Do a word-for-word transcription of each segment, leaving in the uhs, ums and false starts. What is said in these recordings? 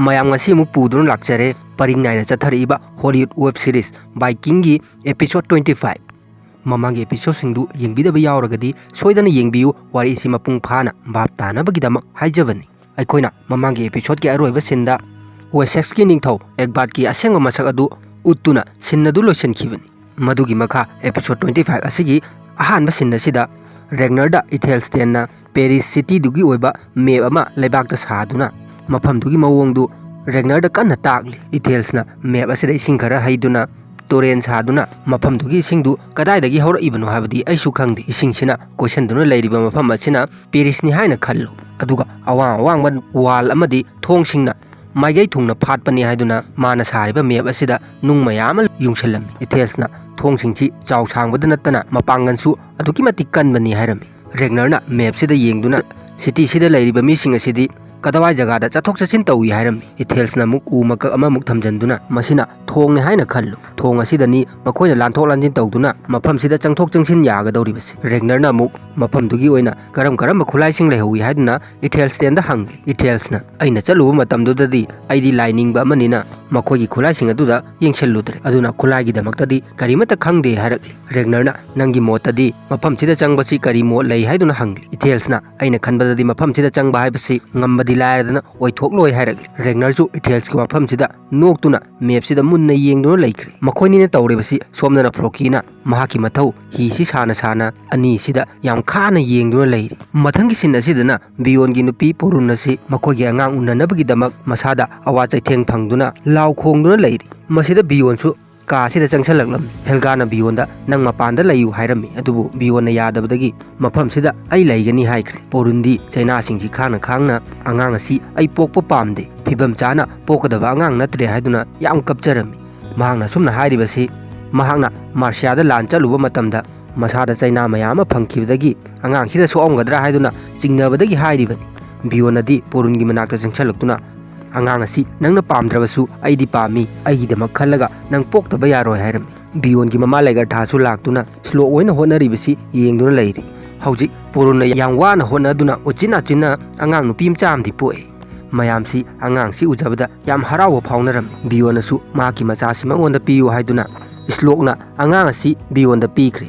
ꯃꯌꯥꯝ, ꯉꯁꯤ ꯑꯃꯨꯛ ꯄꯨꯗꯨꯅ ꯂꯥꯛꯆꯔꯦ ꯄꯔꯤꯡ ꯅꯥꯏꯅ ꯆꯠꯊꯔꯛꯏꯕ Hollywood web series Vikingꯒꯤ episode twenty five꯫ ꯃꯃꯥꯡꯒꯤ episodeꯁꯤꯡꯗꯨ ꯌꯦꯡꯕꯤꯗꯕ ꯌꯥꯎꯔꯒꯗꯤ ꯁꯣꯏꯗꯅ ꯌꯦꯡꯕꯤꯌꯨ, ꯋꯥꯔꯤꯁꯤ ꯃꯄꯨꯡ ꯐꯥꯅ ꯚꯥꯞ ꯇꯥꯅꯕꯒꯤꯗꯃꯛ ꯍꯥꯏꯖꯕꯅꯤ꯫ ꯑꯩꯈꯣꯏꯅ ꯃꯃꯥꯡꯒꯤ episodeꯀꯤ ꯑꯔꯣꯏꯕ sceneꯗ Wessexꯀꯤ ꯅꯤꯡꯊꯧ Egbert ꯀꯤ ꯑꯁꯦꯡꯕ ꯃꯁꯛ ꯑꯗꯨ ꯎꯠꯇꯨꯅ scene ꯑꯗꯨ ꯂꯣꯏꯁꯤꯟꯈꯤꯕꯅꯤ꯫ ꯃꯗꯨꯒꯤ ꯃꯈꯥ episode twenty five ꯑꯁꯤꯒꯤ ꯑꯍꯥꯟꯕ scene ꯑꯁꯤꯗ Ragnar ꯗ Ethelstanꯅ Paris cityꯗꯨꯒꯤ ꯑꯣꯏꯕ map ꯑꯃ ꯂꯩꯕꯥꯛꯇ ꯁꯥꯗꯨꯅ, ꯃꯐꯝꯗꯨꯒꯤ ꯃꯑꯣꯡꯗꯨ Ragnar ꯗ ꯀꯟꯅ ꯇꯥꯛꯂꯤ꯫ Ethelsꯅ map ꯑꯁꯤꯗ ꯏꯁꯤꯡ ꯈꯔ ꯍꯩꯗꯨꯅ torrent ꯁꯥꯗꯨꯅ, ꯃꯐꯝꯗꯨꯒꯤ ꯏꯁꯤꯡꯗꯨ ꯀꯗꯥꯏꯗꯒꯤ ꯍꯧꯔꯛꯏꯕꯅꯣ ꯍꯥꯏꯕꯗꯤ ꯑꯩꯁꯨ ꯈꯪꯗꯦ, ꯏꯁꯤꯡꯁꯤꯅ ꯀꯣꯏꯁꯤꯟꯗꯨꯅ ꯂꯩꯔꯤꯕ ꯃꯐꯝ ꯑꯁꯤꯅ Parisꯅꯤ ꯍꯥꯏꯅ ꯈꯜꯂꯨ, ꯑꯗꯨꯒ ꯑꯋꯥꯡ ꯑꯋꯥꯡꯕ wall ꯑꯃꯗꯤ ꯊꯣꯡꯁꯤꯡꯅ ꯃꯥꯏꯀꯩ ꯊꯨꯡꯅ ꯐꯥꯠꯄꯅꯤ ꯍꯥꯏꯗꯨꯅ ꯃꯥꯅ ꯁꯥꯔꯤꯕ map ꯑꯁꯤꯗ ꯅꯨꯡ ꯃꯌꯥꯝ ꯑꯃ ꯌꯨꯡꯁꯤꯜꯂꯝꯃꯤ꯫ Ethelsꯅ ꯊꯣꯡꯁꯤꯡꯁꯤ ꯆꯥꯎ ꯁꯥꯡꯕꯗ ꯅꯠꯇꯅ ꯃꯄꯥꯡꯒꯜꯁꯨ ꯑꯗꯨꯛꯀꯤ ꯃꯇꯤꯛ ꯀꯟꯕꯅꯤ ꯍꯥꯏꯔꯝꯃꯤ꯫ Ragnar ꯅ map ꯁꯤꯗ ꯌꯦꯡꯗꯨꯅ cityꯁꯤꯗ ꯂꯩꯔꯤꯕ ꯃꯤꯁꯤꯡ ꯑꯁꯤꯗꯤ ꯀꯗꯥꯋꯥꯏ ꯖꯒꯥꯗ ꯆꯠꯊꯣꯛ ꯆꯠꯁꯤꯟ ꯇꯧꯏ ꯍꯥꯏꯔꯝꯃꯤ꯫ Ethelsꯅ ꯑꯃꯨꯛ ꯎ ꯃꯀꯛ ꯑꯃꯃꯨꯛ ꯊꯝꯖꯤꯟꯗꯨꯅ, ꯃꯁꯤꯅ ꯊꯣꯡꯅꯤ ꯍꯥꯏꯅ ꯈꯜꯂꯨ꯫ ꯊꯣꯡ ꯑꯁꯤꯗꯅꯤ ꯃꯈꯣꯏꯅ ꯂꯥꯟꯊꯣꯛ ꯂꯥꯟꯁꯤꯟ ꯇꯧꯗꯨꯅ ꯃꯐꯝꯁꯤꯗ ꯆꯪꯊꯣꯛ ꯆꯪꯁꯤꯟ ꯌꯥꯒꯗꯧꯔꯤꯕꯁꯤ꯫ Ragnar ꯅ ꯑꯃꯨꯛ ꯃꯐꯝꯗꯨꯒꯤ ꯑꯣꯏꯅ ꯀꯔꯝ ꯀꯔꯝꯕ ꯈꯨꯠꯂꯥꯏꯁꯤꯡ ꯂꯩꯍꯧꯏ ꯍꯥꯏꯗꯨꯅ Ethelstan ꯗ ꯍꯪꯂꯤ꯫ Ethelsꯅ, "ꯑꯩꯅ ꯆꯠꯂꯨꯕ ꯃꯇꯝꯗꯨꯗꯗꯤ ꯑꯩꯗꯤ ꯂꯥꯏ ꯅꯤꯡꯕ ꯑꯃꯅꯤꯅ ꯃꯈꯣꯏꯒꯤ ꯈꯨꯠꯂꯥꯏꯁꯤꯡ ꯑꯗꯨꯗ ꯌꯦꯡꯁꯤꯜꯂꯨꯗ꯭ꯔꯦ, ꯑꯗꯨꯅ ꯈꯨꯠꯂꯥꯏꯒꯤꯗꯃꯛꯇꯗꯤ ꯀꯔꯤꯃꯠꯇ ꯈꯪꯗꯦ" ꯍꯥꯏꯔꯛꯂꯤ꯫ Ragnar ꯅ, "ꯅꯪꯒꯤ ꯃꯣꯠꯇꯗꯤ ꯃꯐꯝꯁꯤꯗ ꯆꯪꯕꯁꯤ ꯀꯔꯤ ꯃꯣꯠ ꯂꯩ?" ꯍꯥꯏꯗꯨꯅ ꯍꯪꯂꯤ꯫ Ethelsꯅ, "ꯑꯩꯅ ꯈꯟꯕꯗꯗꯤ ꯃꯐꯝꯁꯤꯗ ꯆꯪꯕ ꯍꯥꯏꯕꯁꯤ ꯉꯝꯕꯗꯤ ꯂꯥꯏꯔꯗꯅ ꯑꯣꯏꯊꯣꯛꯂꯣꯏ" ꯍꯥꯏꯔꯛꯂꯤ꯫ Ragnar ꯁꯨ Ethelsꯀꯤ ꯋꯥꯐꯝꯁꯤꯗ ꯅꯣꯛꯇꯨꯅ map ꯁꯤꯗ ꯃꯨꯟꯅ ꯌꯦꯡꯗꯨꯅ ꯂꯩꯈ꯭ꯔꯦ꯫ ꯃꯈꯣꯏꯅꯤꯅ ꯇꯧꯔꯤꯕꯁꯤ ꯁꯣꯝꯗꯅ Flokiꯅ ꯃꯍꯥꯛꯀꯤ ꯃꯊꯧ ꯍꯤꯁꯤ ꯁꯥꯅ ꯁꯥꯅ ꯑꯅꯤꯁꯤꯗ ꯌꯥꯝ ꯈꯥꯅ ꯌꯦꯡꯗꯨꯅ ꯂꯩꯔꯤ꯫ ꯃꯊꯪꯒꯤ scene ꯑꯁꯤꯗꯅ Bjornꯒꯤ ꯅꯨꯄꯤ Porunn ꯑꯁꯤ ꯃꯈꯣꯏꯒꯤ ꯑꯉꯥꯡ ꯎꯅꯅꯕꯒꯤꯗꯃꯛ ꯃꯁꯥꯗ ꯑꯋꯥ ꯆꯩꯊꯦꯡ ꯐꯪꯗꯨꯅ ꯂꯥꯎ ꯈꯣꯡꯗꯨꯅ ꯂꯩꯔꯤ꯫ ꯃꯁꯤꯗ Bjornꯁꯨ ꯀꯥ ꯑꯁꯤꯗ ꯆꯪꯁꯤꯜꯂꯛꯂꯝꯃꯤ꯫ Helgaꯅ Bjornꯗ, "ꯅꯪ ꯃꯄꯥꯟꯗ ꯂꯩꯌꯨ" ꯍꯥꯏꯔꯝꯃꯤ, ꯑꯗꯨꯕꯨ Bjornꯅ ꯌꯥꯗꯕꯗꯒꯤ, "ꯃꯐꯝꯁꯤꯗ ꯑꯩ ꯂꯩꯒꯅꯤ" ꯍꯥꯏꯈ꯭ꯔꯦ꯫ Porunꯟꯗꯤ ꯆꯩꯅꯥꯁꯤꯡꯁꯤ ꯈꯥꯡꯅ ꯈꯥꯡꯅ, "ꯑꯉꯥꯡ ꯑꯁꯤ ꯑꯩ ꯄꯣꯛꯄ ꯄꯥꯝꯗꯦ, ꯐꯤꯕꯝ ꯆꯥꯅ ꯄꯣꯛꯀꯗꯕ ꯑꯉꯥꯡ ꯅꯠꯇ꯭ꯔꯦ" ꯍꯥꯏꯗꯨꯅ ꯌꯥꯝ ꯀꯞꯆꯔꯝꯃꯤ꯫ ꯃꯍꯥꯛꯅ ꯑꯁꯨꯝꯅ ꯍꯥꯏꯔꯤꯕꯁꯤ, ꯃꯍꯥꯛꯅ Merciaꯗ ꯂꯥꯟ ꯆꯠꯂꯨꯕ ꯃꯇꯝꯗ ꯃꯁꯥꯗ ꯆꯩꯅꯥ ꯃꯌꯥꯝ ꯑꯃ ꯐꯪꯈꯤꯕꯗꯒꯤ ꯑꯉꯥꯡꯁꯤꯗ ꯁꯣꯛꯑꯝꯒꯗ꯭ꯔꯥ ꯍꯥꯏꯗꯨꯅ ꯆꯤꯡꯅꯕꯗꯒꯤ ꯍꯥꯏꯔꯤꯕꯅꯤ꯫ Bjornꯅꯗꯤ Porunꯟꯒꯤ ꯃꯅꯥꯛꯇ ꯆꯪꯁꯤꯜꯂꯛꯇꯨꯅ, "ꯑꯉꯥꯡ ꯑꯁꯤ ꯅꯪꯅ ꯄꯥꯝꯗ꯭ꯔꯕꯁꯨ ꯑꯩꯗꯤ ꯄꯥꯝꯃꯤ, ꯑꯩꯒꯤꯗꯃꯛ ꯈꯜꯂꯒ ꯅꯪ ꯄꯣꯛꯇꯕ ꯌꯥꯔꯣꯏ" ꯍꯥꯏꯔꯝꯃꯤ꯫ Bjornꯒꯤ ꯃꯃꯥ Lagerthaꯁꯨ ꯂꯥꯛꯇꯨꯅ slow ꯑꯣꯏꯅ ꯍꯣꯠꯅꯔꯤꯕꯁꯤ ꯌꯦꯡꯗꯨꯅ ꯂꯩꯔꯤ꯫ ꯍꯧꯖꯤꯛ Porunꯟꯅ ꯌꯥꯝ ꯋꯥꯅ ꯍꯣꯠꯅꯗꯨꯅ ꯎꯆꯤꯟ ꯅꯥꯆꯤꯟꯅ ꯑꯉꯥꯡ ꯅꯨꯄꯤ ꯃꯆꯥ ꯑꯃꯗꯤ ꯄꯣꯛꯑꯦ꯫ ꯃꯌꯥꯝꯁꯤ ꯑꯉꯥꯡꯁꯤ ꯎꯖꯕꯗ ꯌꯥꯝ ꯍꯔꯥꯎꯕ ꯐꯥꯎꯅꯔꯝꯃꯤ꯫ ꯕꯤꯌꯣꯟꯅꯁꯨ ꯃꯍꯥꯛꯀꯤ ꯃꯆꯥꯁꯤ ꯃꯉꯣꯟꯗ ꯄꯤꯌꯨ ꯍꯥꯏꯗꯨꯅ ꯏꯁꯂꯣꯛꯅ ꯑꯉꯥꯡ ꯑꯁꯤ ꯕꯤꯌꯣꯟꯗ ꯄꯤꯈ꯭ꯔꯦ꯫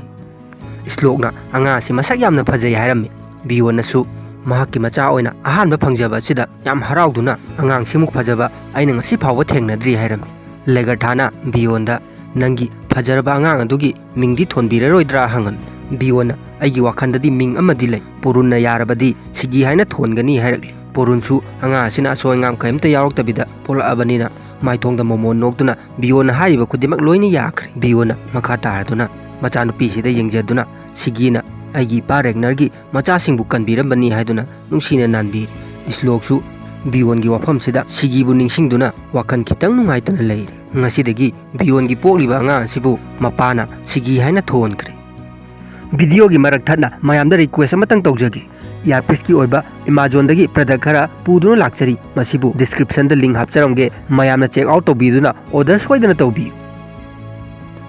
ꯏꯁꯂꯣꯛꯅ ꯑꯉꯥꯡ ꯑꯁꯤ ꯃꯁꯛ ꯌꯥꯝꯅ ꯐꯖꯩ ꯍꯥꯏꯔꯝꯃꯤ꯫ ꯕꯤꯌꯣꯟꯅꯁꯨ ꯃꯍꯥꯛꯀꯤ ꯃꯆꯥ ꯑꯣꯏꯅ ꯑꯍꯥꯟꯕ ꯐꯪꯖꯕ ꯑꯁꯤꯗ ꯌꯥꯝ ꯍꯔꯥꯎꯗꯨꯅ, "ꯑꯉꯥꯡꯁꯤꯃꯨꯛ ꯐꯖꯕ ꯑꯩꯅ ꯉꯁꯤ ꯐꯥꯎꯕ ꯊꯦꯡꯅꯗ꯭ꯔꯤ" ꯍꯥꯏꯔꯝꯃꯤ꯫ ꯂꯦꯒꯔꯊꯥꯅ ꯕꯤꯌꯣꯟꯗ, "ꯅꯪꯒꯤ ꯐꯖꯔꯕ ꯑꯉꯥꯡ ꯑꯗꯨꯒꯤ ꯃꯤꯡꯗꯤ ꯊꯣꯟꯕꯤꯔꯔꯣꯏꯗ꯭ꯔꯥ?" ꯍꯪꯉꯝꯃꯤ꯫ ꯕꯤꯌꯣꯟꯅ, "ꯑꯩꯒꯤ ꯋꯥꯈꯜꯗꯗꯤ ꯃꯤꯡ ꯑꯃꯗꯤ ꯂꯩ, ꯄꯨꯔꯨꯟꯅ ꯌꯥꯔꯕꯗꯤ ꯁꯤꯒꯤ ꯍꯥꯏꯅ ꯊꯣꯟꯒꯅꯤ" ꯍꯥꯏꯔꯛꯂꯤ꯫ ꯄꯨꯔꯨꯟꯁꯨ ꯑꯉꯥꯡ ꯑꯁꯤꯅ ꯑꯁꯣꯏ ꯑꯉꯥꯝ ꯀꯔꯤꯝꯇ ꯌꯥꯎꯔꯛꯇꯕꯤꯗ ꯄꯣꯛꯂꯛꯑꯕꯅꯤꯅ ꯃꯥꯏꯊꯣꯡꯗ ꯃꯣꯃꯣꯟ ꯅꯣꯛꯇꯨꯅ ꯕꯤꯌꯣꯟꯅ ꯍꯥꯏꯔꯤꯕ ꯈꯨꯗꯤꯡꯃꯛ ꯂꯣꯏꯅ ꯌꯥꯈ꯭ꯔꯦ꯫ ꯕꯤꯌꯣꯟꯅ ꯃꯈꯥ ꯇꯥꯔꯗꯨꯅ ꯃꯆꯥꯅꯨꯄꯤꯁꯤꯗ ꯌꯦꯡꯖꯗꯨꯅ, "ꯁꯤꯒꯤꯅ ꯑꯩꯒꯤ ꯏꯄꯥ ꯔꯦꯒꯅꯔꯒꯤ ꯃꯆꯥꯁꯤꯡꯕꯨ ꯀꯟꯕꯤꯔꯝꯕꯅꯤ" ꯍꯥꯏꯗꯨꯅ ꯅꯨꯡꯁꯤꯅ ꯅꯥꯟꯕꯤꯔꯤ꯫ ꯏꯁꯂꯣꯛꯁꯨ ꯕꯤꯌꯣꯟꯒꯤ ꯋꯥꯐꯝꯁꯤꯗ ꯁꯤꯒꯤꯕꯨ ꯅꯤꯡꯁꯤꯡꯗꯨꯅ ꯋꯥꯈꯜ ꯈꯤꯇꯪ ꯅꯨꯡꯉꯥꯏꯇꯅ ꯂꯩꯔꯤ꯫ ꯉꯁꯤꯗꯒꯤ ꯕꯤꯌꯣꯟꯒꯤ ꯄꯣꯛꯂꯤꯕ ꯑꯉꯥꯡ ꯑꯁꯤꯕꯨ ꯃꯄꯥꯅ ꯁꯤꯒꯤ ꯍꯥꯏꯅ ꯊꯣꯟꯈ꯭ꯔꯦ꯫ ꯚꯤꯗꯤꯑꯣꯒꯤ ꯃꯔꯛ ꯊꯠꯅ ꯃꯌꯥꯝꯗ ꯔꯤꯀ꯭ꯋꯦꯁ ꯑꯃꯇꯪ ꯇꯧꯖꯒꯦ꯫ ꯏꯌꯥꯔꯄꯤꯁꯀꯤ ꯑꯣꯏꯕ ꯑꯦꯃꯥꯖꯣꯟꯗꯒꯤ ꯄ꯭ꯔꯗꯛ ꯈꯔ ꯄꯨꯗꯨꯅ ꯂꯥꯛꯆꯔꯤ꯫ ꯃꯁꯤꯕꯨ ꯗꯤꯁꯀ꯭ꯔꯤꯞꯁꯟꯗ ꯂꯤꯡ ꯍꯥꯞꯆꯔꯝꯒꯦ, ꯃꯌꯥꯝꯅ ꯆꯦꯛ ꯑꯥꯎꯠ ꯇꯧꯕꯤꯗꯨꯅ ꯑꯣꯔꯗꯔ ꯁꯣꯏꯗꯅ ꯇꯧꯕꯤꯌꯨ꯫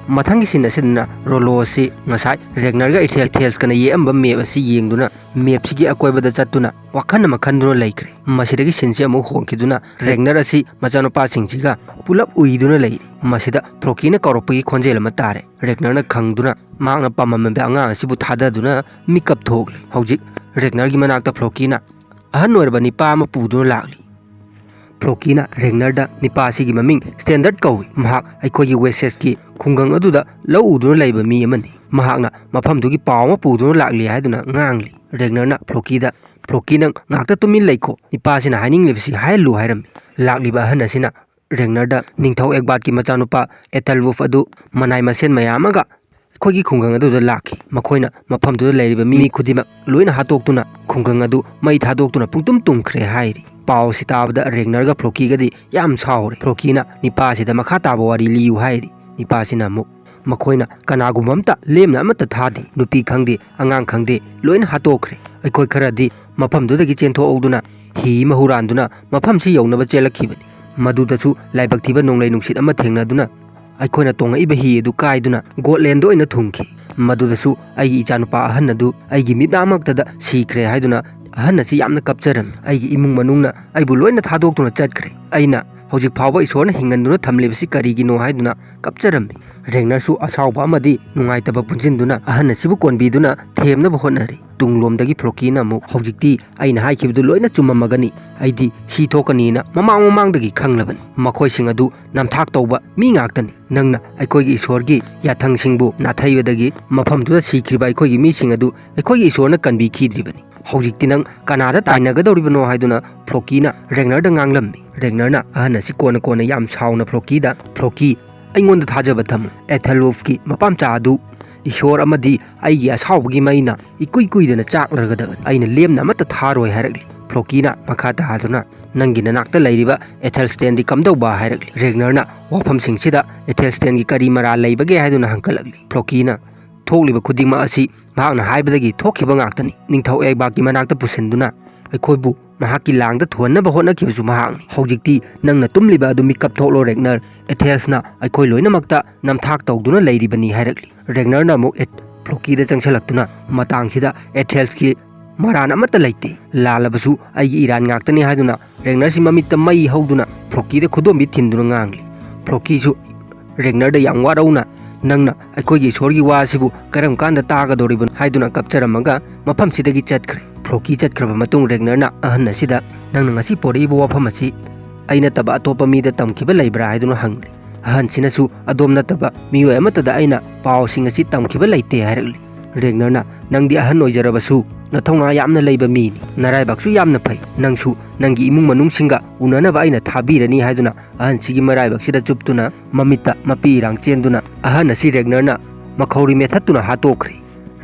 ꯃꯊꯪꯒꯤ ꯁꯤꯟ ꯑꯁꯤꯗꯅ ꯔꯣꯂꯣ ꯑꯁꯤ ꯉꯁꯥꯏ ꯔꯦꯒꯅꯔꯒ ꯏꯊꯦ-, ꯏꯊꯦꯜꯁꯀꯅ ꯌꯦꯛꯑꯝꯕ ꯃꯦꯞ ꯑꯁꯤ ꯌꯦꯡꯗꯨꯅ ꯃꯦꯞꯁꯤꯒꯤ ꯑꯀꯣꯏꯕꯗ ꯆꯠꯇꯨꯅ ꯋꯥꯈꯜ ꯑꯃ ꯈꯟꯗꯨꯅ ꯂꯩꯈ꯭ꯔꯦ꯫ ꯃꯁꯤꯗꯒꯤ ꯁꯤꯟꯁꯤ ꯑꯃꯨꯛ ꯍꯣꯡꯈꯤꯗꯨꯅ ꯔꯦꯒꯅꯔ ꯑꯁꯤ ꯃꯆꯥꯅꯨꯄꯥꯁꯤꯡꯁꯤꯒ ꯄꯨꯂꯞ ꯎꯏꯗꯨꯅ ꯂꯩꯔꯤ꯫ ꯃꯁꯤꯗ ꯐ꯭ꯂꯣꯀꯤꯅ ꯀꯧꯔꯛꯄꯒꯤ ꯈꯣꯟꯖꯦꯜ ꯑꯃ ꯇꯥꯔꯦ꯫ ꯔꯦꯒꯅꯔꯅ ꯈꯪꯗꯨꯅ ꯃꯍꯥꯛꯅ ꯄꯥꯝꯃꯝꯕ ꯑꯉꯥꯡ ꯑꯁꯤꯕꯨ ꯊꯥꯗꯗꯨꯅ ꯃꯤꯀꯞ ꯊꯣꯛꯂꯦ꯫ ꯍꯧꯖꯤꯛ ꯔꯦꯒꯅꯔꯒꯤ ꯃꯅꯥꯛꯇ ꯐ꯭ꯂꯣꯀꯤꯅ ꯑꯍꯟ ꯑꯣꯏꯔꯕ ꯅꯤꯄꯥ ꯑꯃ ꯄꯨꯗꯨꯅ ꯂꯥꯛꯂꯤ꯫ ꯐ꯭ꯂꯣꯀꯤꯅ ꯔꯦꯒꯅꯔꯗ, "ꯅꯤꯄꯥ ꯑꯁꯤꯒꯤ ꯃꯃꯤꯡ ꯁ꯭ꯇꯦꯟꯗꯔꯠ ꯀꯧꯏ꯫ ꯃꯍꯥꯛ ꯑꯩꯈꯣꯏꯒꯤ ꯋꯦꯁꯦꯁꯀꯤ ꯈꯨꯡꯒꯪ ꯑꯗꯨꯗ ꯂꯧ ꯎꯗꯨꯅ ꯂꯩꯕ ꯃꯤ ꯑꯃꯅꯤ꯫ ꯃꯍꯥꯛꯅ ꯃꯐꯝꯗꯨꯒꯤ ꯄꯥꯎ ꯑꯃ ꯄꯨꯗꯨꯅ ꯂꯥꯛꯂꯤ" ꯍꯥꯏꯗꯨꯅ ꯉꯥꯡꯂꯤ꯫ ꯔꯦꯒꯅꯔꯅ ꯐ꯭ꯂꯣꯀꯤꯗ, "ꯐ꯭ꯂꯣꯀꯤ, ꯅꯪ ꯉꯥꯛꯇ ꯇꯨꯃꯤꯟ ꯂꯩꯈꯣ꯫ ꯅꯤꯄꯥ ꯑꯁꯤꯅ ꯍꯥꯏꯅꯤꯡꯂꯤꯕꯁꯤ ꯍꯥꯏꯍꯜꯂꯨ" ꯍꯥꯏꯔꯝꯃꯤ꯫ ꯂꯥꯛꯂꯤꯕ ꯑꯍꯟ ꯑꯁꯤꯅ ꯔꯦꯒꯅꯔꯗ ꯅꯤꯡꯊꯧ ꯑꯦꯒꯕꯥꯠꯀꯤ ꯃꯆꯥꯅꯨꯄꯥ ꯑꯦꯇꯜꯋꯨꯐ ꯑꯗꯨ ꯃꯅꯥꯏ ꯃꯁꯦꯟ ꯃꯌꯥꯝ ꯑꯃꯒ ꯑꯩꯈꯣꯏꯒꯤ ꯈꯨꯡꯒꯪ ꯑꯗꯨꯗ ꯂꯥꯛꯈꯤ꯫ ꯃꯈꯣꯏꯅ ꯃꯐꯝꯗꯨꯗ ꯂꯩꯔꯤꯕ ꯃꯤ ꯈꯨꯗꯤꯡꯃꯛ ꯂꯣꯏꯅ ꯍꯥꯠꯇꯣꯛꯇꯨꯅ ꯈꯨꯡꯒꯪ ꯑꯗꯨ ꯃꯩ ꯊꯥꯗꯣꯛꯇꯨꯅ ꯄꯨꯡꯇꯨꯝ ꯇꯨꯝꯈ꯭ꯔꯦ" ꯍꯥꯏꯔꯤ꯫ ꯄꯥꯎ ꯑꯁꯤ ꯇꯥꯕꯗ ꯔꯦꯒꯅꯔꯒ ꯐ꯭ꯂꯣꯀꯤꯒꯗꯤ ꯌꯥꯝ ꯁꯥꯎꯔꯦ꯫ ꯐ꯭ꯂꯣꯀꯤꯅ ꯅꯤꯄꯥꯁꯤꯗ ꯃꯈꯥ ꯇꯥꯕ ꯋꯥꯔꯤ ꯂꯤꯌꯨ ꯍꯥꯏꯔꯤ꯫ ꯅꯤꯄꯥꯁꯤꯅ ꯑꯃꯨꯛ, "ꯃꯈꯣꯏꯅ ꯀꯅꯥꯒꯨꯝꯕ ꯑꯝꯇ ꯂꯦꯝꯅ ꯑꯃꯠꯇ ꯊꯥꯗꯦ꯫ ꯅꯨꯄꯤ ꯈꯪꯗꯦ, ꯑꯉꯥꯡ ꯈꯪꯗꯦ, ꯂꯣꯏꯅ ꯍꯥꯠꯇꯣꯛꯈ꯭ꯔꯦ꯫ ꯑꯩꯈꯣꯏ ꯈꯔꯗꯤ ꯃꯐꯝꯗꯨꯗꯒꯤ ꯆꯦꯟꯊꯣꯛꯍꯧꯗꯨꯅ ꯍꯤ ꯑꯃ ꯍꯨꯔꯥꯟꯗꯨꯅ ꯃꯐꯝꯁꯤ ꯌꯧꯅꯕ ꯆꯦꯜꯂꯛꯈꯤꯕꯅꯤ꯫ ꯃꯗꯨꯗꯁꯨ ꯂꯥꯏꯕꯛ ꯊꯤꯕ ꯅꯣꯡꯂꯩ ꯅꯨꯡꯁꯤꯠ ꯑꯃ ꯊꯦꯡꯅꯗꯨꯅ ꯑꯩꯈꯣꯏꯅ ꯇꯣꯡꯉꯛꯏꯕ ꯍꯤ ꯑꯗꯨ ꯀꯥꯏꯗꯨꯅ ꯒꯣꯠꯂꯦꯟꯗ ꯑꯣꯏꯅ ꯊꯨꯡꯈꯤ꯫ ꯃꯗꯨꯗꯁꯨ ꯑꯩꯒꯤ ꯏꯆꯥꯅꯨꯄꯥ ꯑꯍꯟ ꯑꯗꯨ ꯑꯩꯒꯤ ꯃꯤꯠꯃꯥꯡꯃꯛꯇꯗ ꯁꯤꯈ꯭ꯔꯦ" ꯍꯥꯏꯗꯨꯅ ꯑꯍꯟ ꯑꯁꯤ ꯌꯥꯝꯅ ꯀꯞꯆꯔꯝꯃꯤ꯫ "ꯑꯩꯒꯤ ꯏꯃꯨꯡ ꯃꯅꯨꯡꯅ ꯑꯩꯕꯨ ꯂꯣꯏꯅ ꯊꯥꯗꯣꯛꯇꯨꯅ ꯆꯠꯈ꯭ꯔꯦ꯫ ꯑꯩꯅ ꯍꯧꯖꯤꯛ ꯐꯥꯎꯕ ꯏꯁꯣꯔꯅ ꯍꯤꯡꯍꯟꯗꯨꯅ ꯊꯝꯂꯤꯕꯁꯤ ꯀꯔꯤꯒꯤꯅꯣ?" ꯍꯥꯏꯗꯨꯅ ꯀꯞꯆꯔꯝꯃꯤ꯫ ꯔꯦꯒꯅꯔꯁꯨ ꯑꯁꯥꯎꯕ ꯑꯃꯗꯤ ꯅꯨꯡꯉꯥꯏꯇꯕ ꯄꯨꯟꯁꯤꯟꯗꯨꯅ ꯑꯍꯟ ꯑꯁꯤꯕꯨ ꯀꯣꯟꯕꯤꯗꯨꯅ ꯊꯦꯝꯅꯕ ꯍꯣꯠꯅꯔꯤ꯫ ꯇꯨꯡꯂꯣꯝꯗꯒꯤ ꯐ꯭ꯂꯣꯀꯤꯅ ꯑꯃꯨꯛ, "ꯍꯧꯖꯤꯛꯇꯤ ꯑꯩꯅ ꯍꯥꯏꯈꯤꯕꯗꯨ ꯂꯣꯏꯅ ꯆꯨꯝꯃꯝꯃꯒꯅꯤ꯫ ꯑꯩꯗꯤ ꯁꯤ ꯊꯣꯛꯀꯅꯤꯅ ꯃꯃꯥꯡ ꯃꯃꯥꯡꯗꯒꯤ ꯈꯪꯂꯕꯅꯤ꯫ ꯃꯈꯣꯏꯁꯤꯡ ꯑꯗꯨ ꯅꯝꯊꯥꯛ ꯇꯧꯕ ꯃꯤ ꯉꯥꯛꯇꯅꯤ꯫ ꯅꯪꯅ ꯑꯩꯈꯣꯏꯒꯤ ꯏꯁꯣꯔꯒꯤ ꯌꯥꯊꯪꯁꯤꯡꯕꯨ ꯅꯥꯊꯩꯕꯗꯒꯤ ꯃꯐꯝꯗꯨꯗ ꯁꯤꯈ꯭ꯔꯤꯕ ꯑꯩꯈꯣꯏꯒꯤ ꯃꯤꯁꯤꯡ ꯑꯗꯨ ꯑꯩꯈꯣꯏꯒꯤ ꯏꯁꯣꯔꯅ ꯀꯟꯕꯤꯈꯤꯗ꯭ꯔꯤꯕꯅꯤ꯫ ꯍꯧꯖꯤꯛꯇꯤ ꯅꯪ ꯀꯅꯥꯗ ꯇꯥꯏꯅꯒꯗꯧꯔꯤꯕꯅꯣ?" ꯍꯥꯏꯗꯨꯅ ꯐ꯭ꯂꯣꯀꯤꯅ ꯔꯦꯒꯅꯔꯗ ꯉꯥꯡꯂꯝꯃꯤ꯫ ꯔꯦꯒꯅꯔꯅ ꯑꯍꯟ ꯑꯁꯤ ꯀꯣꯟꯅ ꯀꯣꯟꯅ ꯌꯥꯝ ꯁꯥꯎꯅ ꯐ꯭ꯂꯣꯀꯤꯗ, "ꯐ꯭ꯂꯣꯀꯤ, ꯑꯩꯉꯣꯟꯗ ꯊꯥꯖꯕ ꯊꯝꯃꯨ꯫ ꯑꯦꯊꯦꯜꯋꯨꯜꯐꯀꯤ ꯃꯄꯥꯝꯆꯥ ꯑꯗꯨ ꯏꯁꯣꯔ ꯑꯃꯗꯤ ꯑꯩꯒꯤ ꯑꯁꯥꯎꯕꯒꯤ ꯃꯩꯅ ꯏꯀꯨꯏ ꯀꯨꯏꯗꯅ ꯆꯥꯛꯂꯔꯒꯗꯕꯅꯤ꯫ ꯑꯩꯅ ꯂꯦꯝꯅ ꯑꯃꯠꯇ ꯊꯥꯔꯣꯏ" ꯍꯥꯏꯔꯛꯂꯤ꯫ ꯐ꯭ꯂꯣꯀꯤꯅ ꯃꯈꯥ ꯇꯥꯗꯨꯅ, "ꯅꯪꯒꯤ ꯅꯅꯥꯛꯇ ꯂꯩꯔꯤꯕ ꯑꯦꯊꯦꯜꯁꯇꯦꯟꯗꯤ ꯀꯝꯗꯧꯕ?" ꯍꯥꯏꯔꯛꯂꯤ꯫ ꯔꯦꯒꯅꯔꯅ ꯋꯥꯐꯝꯁꯤꯡꯁꯤꯗ ꯑꯦꯊꯦꯜꯁꯇꯦꯟꯒꯤ ꯀꯔꯤ ꯃꯔꯥꯜ ꯂꯩꯕꯒꯦ ꯍꯥꯏꯗꯨꯅ ꯍꯪꯀꯠꯂꯛꯂꯤ꯫ ꯐ꯭ꯂꯣꯀꯤꯅ, "ꯊꯣꯛꯂꯤꯕ ꯈꯨꯗꯤꯡꯃꯛ ꯑꯁꯤ ꯃꯍꯥꯛꯅ ꯍꯥꯏꯕꯗꯒꯤ ꯊꯣꯛꯈꯤꯕ ꯉꯥꯛꯇꯅꯤ꯫ ꯅꯤꯡꯊꯧ ꯑꯦꯛꯕꯥꯛꯀꯤ ꯃꯅꯥꯛꯇ ꯄꯨꯁꯤꯟꯗꯨꯅ ꯑꯩꯈꯣꯏꯕꯨ ꯃꯍꯥꯛꯀꯤ ꯂꯥꯡꯗ ꯊꯨꯍꯟꯅꯕ ꯍꯣꯠꯅꯈꯤꯕꯁꯨ ꯃꯍꯥꯛꯅꯤ꯫ ꯍꯧꯖꯤꯛꯇꯤ ꯅꯪꯅ ꯇꯨꯝꯂꯤꯕ ꯑꯗꯨ ꯃꯤꯀꯞ ꯊꯣꯛꯂꯣ ꯔꯦꯒꯅꯔ꯫ ꯑꯦꯊꯦꯜꯁꯅ ꯑꯩꯈꯣꯏ ꯂꯣꯏꯅꯃꯛꯇ ꯅꯝꯊꯥꯛ ꯇꯧꯗꯨꯅ ꯂꯩꯔꯤꯕꯅꯤ" ꯍꯥꯏꯔꯛꯂꯤ꯫ ꯔꯦꯒꯅꯔꯅ ꯑꯃꯨꯛ ꯑꯦꯠ-, ꯐ꯭ꯂꯣꯀꯤꯗ ꯆꯪꯁꯤꯜꯂꯛꯇꯨꯅ, "ꯃꯇꯥꯡꯁꯤꯗ ꯑꯦꯊꯦꯜꯁꯀꯤ ꯃꯔꯥꯟ ꯑꯃꯠꯇ ꯂꯩꯇꯦ꯫ ꯂꯥꯜꯂꯕꯁꯨ ꯑꯩꯒꯤ ꯏꯔꯥꯟ ꯉꯥꯛꯇꯅꯤ" ꯍꯥꯏꯗꯨꯅ ꯔꯦꯒꯅꯔꯁꯤ ꯃꯃꯤꯠꯇ ꯃꯩ ꯍꯧꯗꯨꯅ ꯐ꯭ꯂꯣꯀꯤꯗ ꯈꯨꯗꯣꯝꯕꯤ ꯊꯤꯟꯗꯨꯅ ꯉꯥꯡꯂꯤ꯫ ꯐ꯭ꯂꯣꯀꯤꯁꯨ ꯔꯦꯒꯅꯔꯗ ꯌꯥꯝ ꯋꯥꯔꯧꯅ, "ꯅꯪꯅ ꯑꯩꯈꯣꯏꯒꯤ ꯏꯁꯣꯔꯒꯤ ꯋꯥ ꯑꯁꯤꯕꯨ ꯀꯔꯝ ꯀꯥꯟꯗ ꯇꯥꯒꯗꯧꯔꯤꯕꯅꯣ?" ꯍꯥꯏꯗꯨꯅ ꯀꯞꯆꯔꯝꯃꯒ ꯃꯐꯝꯁꯤꯗꯒꯤ ꯆꯠꯈ꯭ꯔꯦ꯫ ꯐ꯭ꯂꯣꯀꯤ ꯆꯠꯈ꯭ꯔꯕ ꯃꯇꯨꯡ ꯔꯦꯒꯅꯔꯅ ꯑꯍꯟ ꯑꯁꯤꯗ, "ꯅꯪꯅ ꯉꯁꯤ ꯄꯣꯔꯛꯏꯕ ꯋꯥꯐꯝ ꯑꯁꯤ ꯑꯩ ꯅꯠꯇꯕ ꯑꯇꯣꯞꯄ ꯃꯤꯗ ꯇꯝꯈꯤꯕ ꯂꯩꯕ꯭ꯔꯥ?" ꯍꯥꯏꯗꯨꯅ ꯍꯪꯂꯤ꯫ ꯑꯍꯟꯁꯤꯅꯁꯨ, "ꯑꯗꯣꯝ ꯅꯠꯇꯕ ꯃꯤꯑꯣꯏ ꯑꯃꯠꯇꯗ ꯑꯩꯅ ꯄꯥꯎꯁꯤꯡ ꯑꯁꯤ ꯇꯝꯈꯤꯕ ꯂꯩꯇꯦ" ꯍꯥꯏꯔꯛꯂꯤ꯫ ꯔꯦꯒꯅꯔꯅ, "ꯅꯪꯗꯤ ꯑꯍꯟ ꯑꯣꯏꯖꯔꯕꯁꯨ ꯅꯊꯧꯅꯥ ꯌꯥꯝꯅ ꯂꯩꯕ ꯃꯤꯅꯤ, ꯅꯔꯥꯏꯕꯛꯁꯨ ꯌꯥꯝꯅ ꯐꯩ꯫ ꯅꯪꯁꯨ ꯅꯪꯒꯤ ꯏꯃꯨꯡ ꯃꯅꯨꯡꯁꯤꯡꯒ ꯎꯅꯅꯕ ꯑꯩꯅ ꯊꯥꯕꯤꯔꯅꯤ" ꯍꯥꯏꯗꯨꯅ ꯑꯍꯟꯁꯤꯒꯤ ꯃꯔꯥꯏꯕꯛꯁꯤꯗ ꯆꯨꯞꯇꯨꯅ ꯃꯃꯤꯠꯇ ꯃꯄꯤ ꯏꯔꯥꯡ ꯆꯦꯟꯗꯨꯅ ꯑꯍꯟ ꯑꯁꯤ ꯔꯦꯒꯅꯔꯅ ꯃꯈꯧꯔꯤ ꯃꯦꯠꯊꯠꯇꯨꯅ ꯍꯥꯠꯇꯣꯛꯈ꯭ꯔꯦ꯫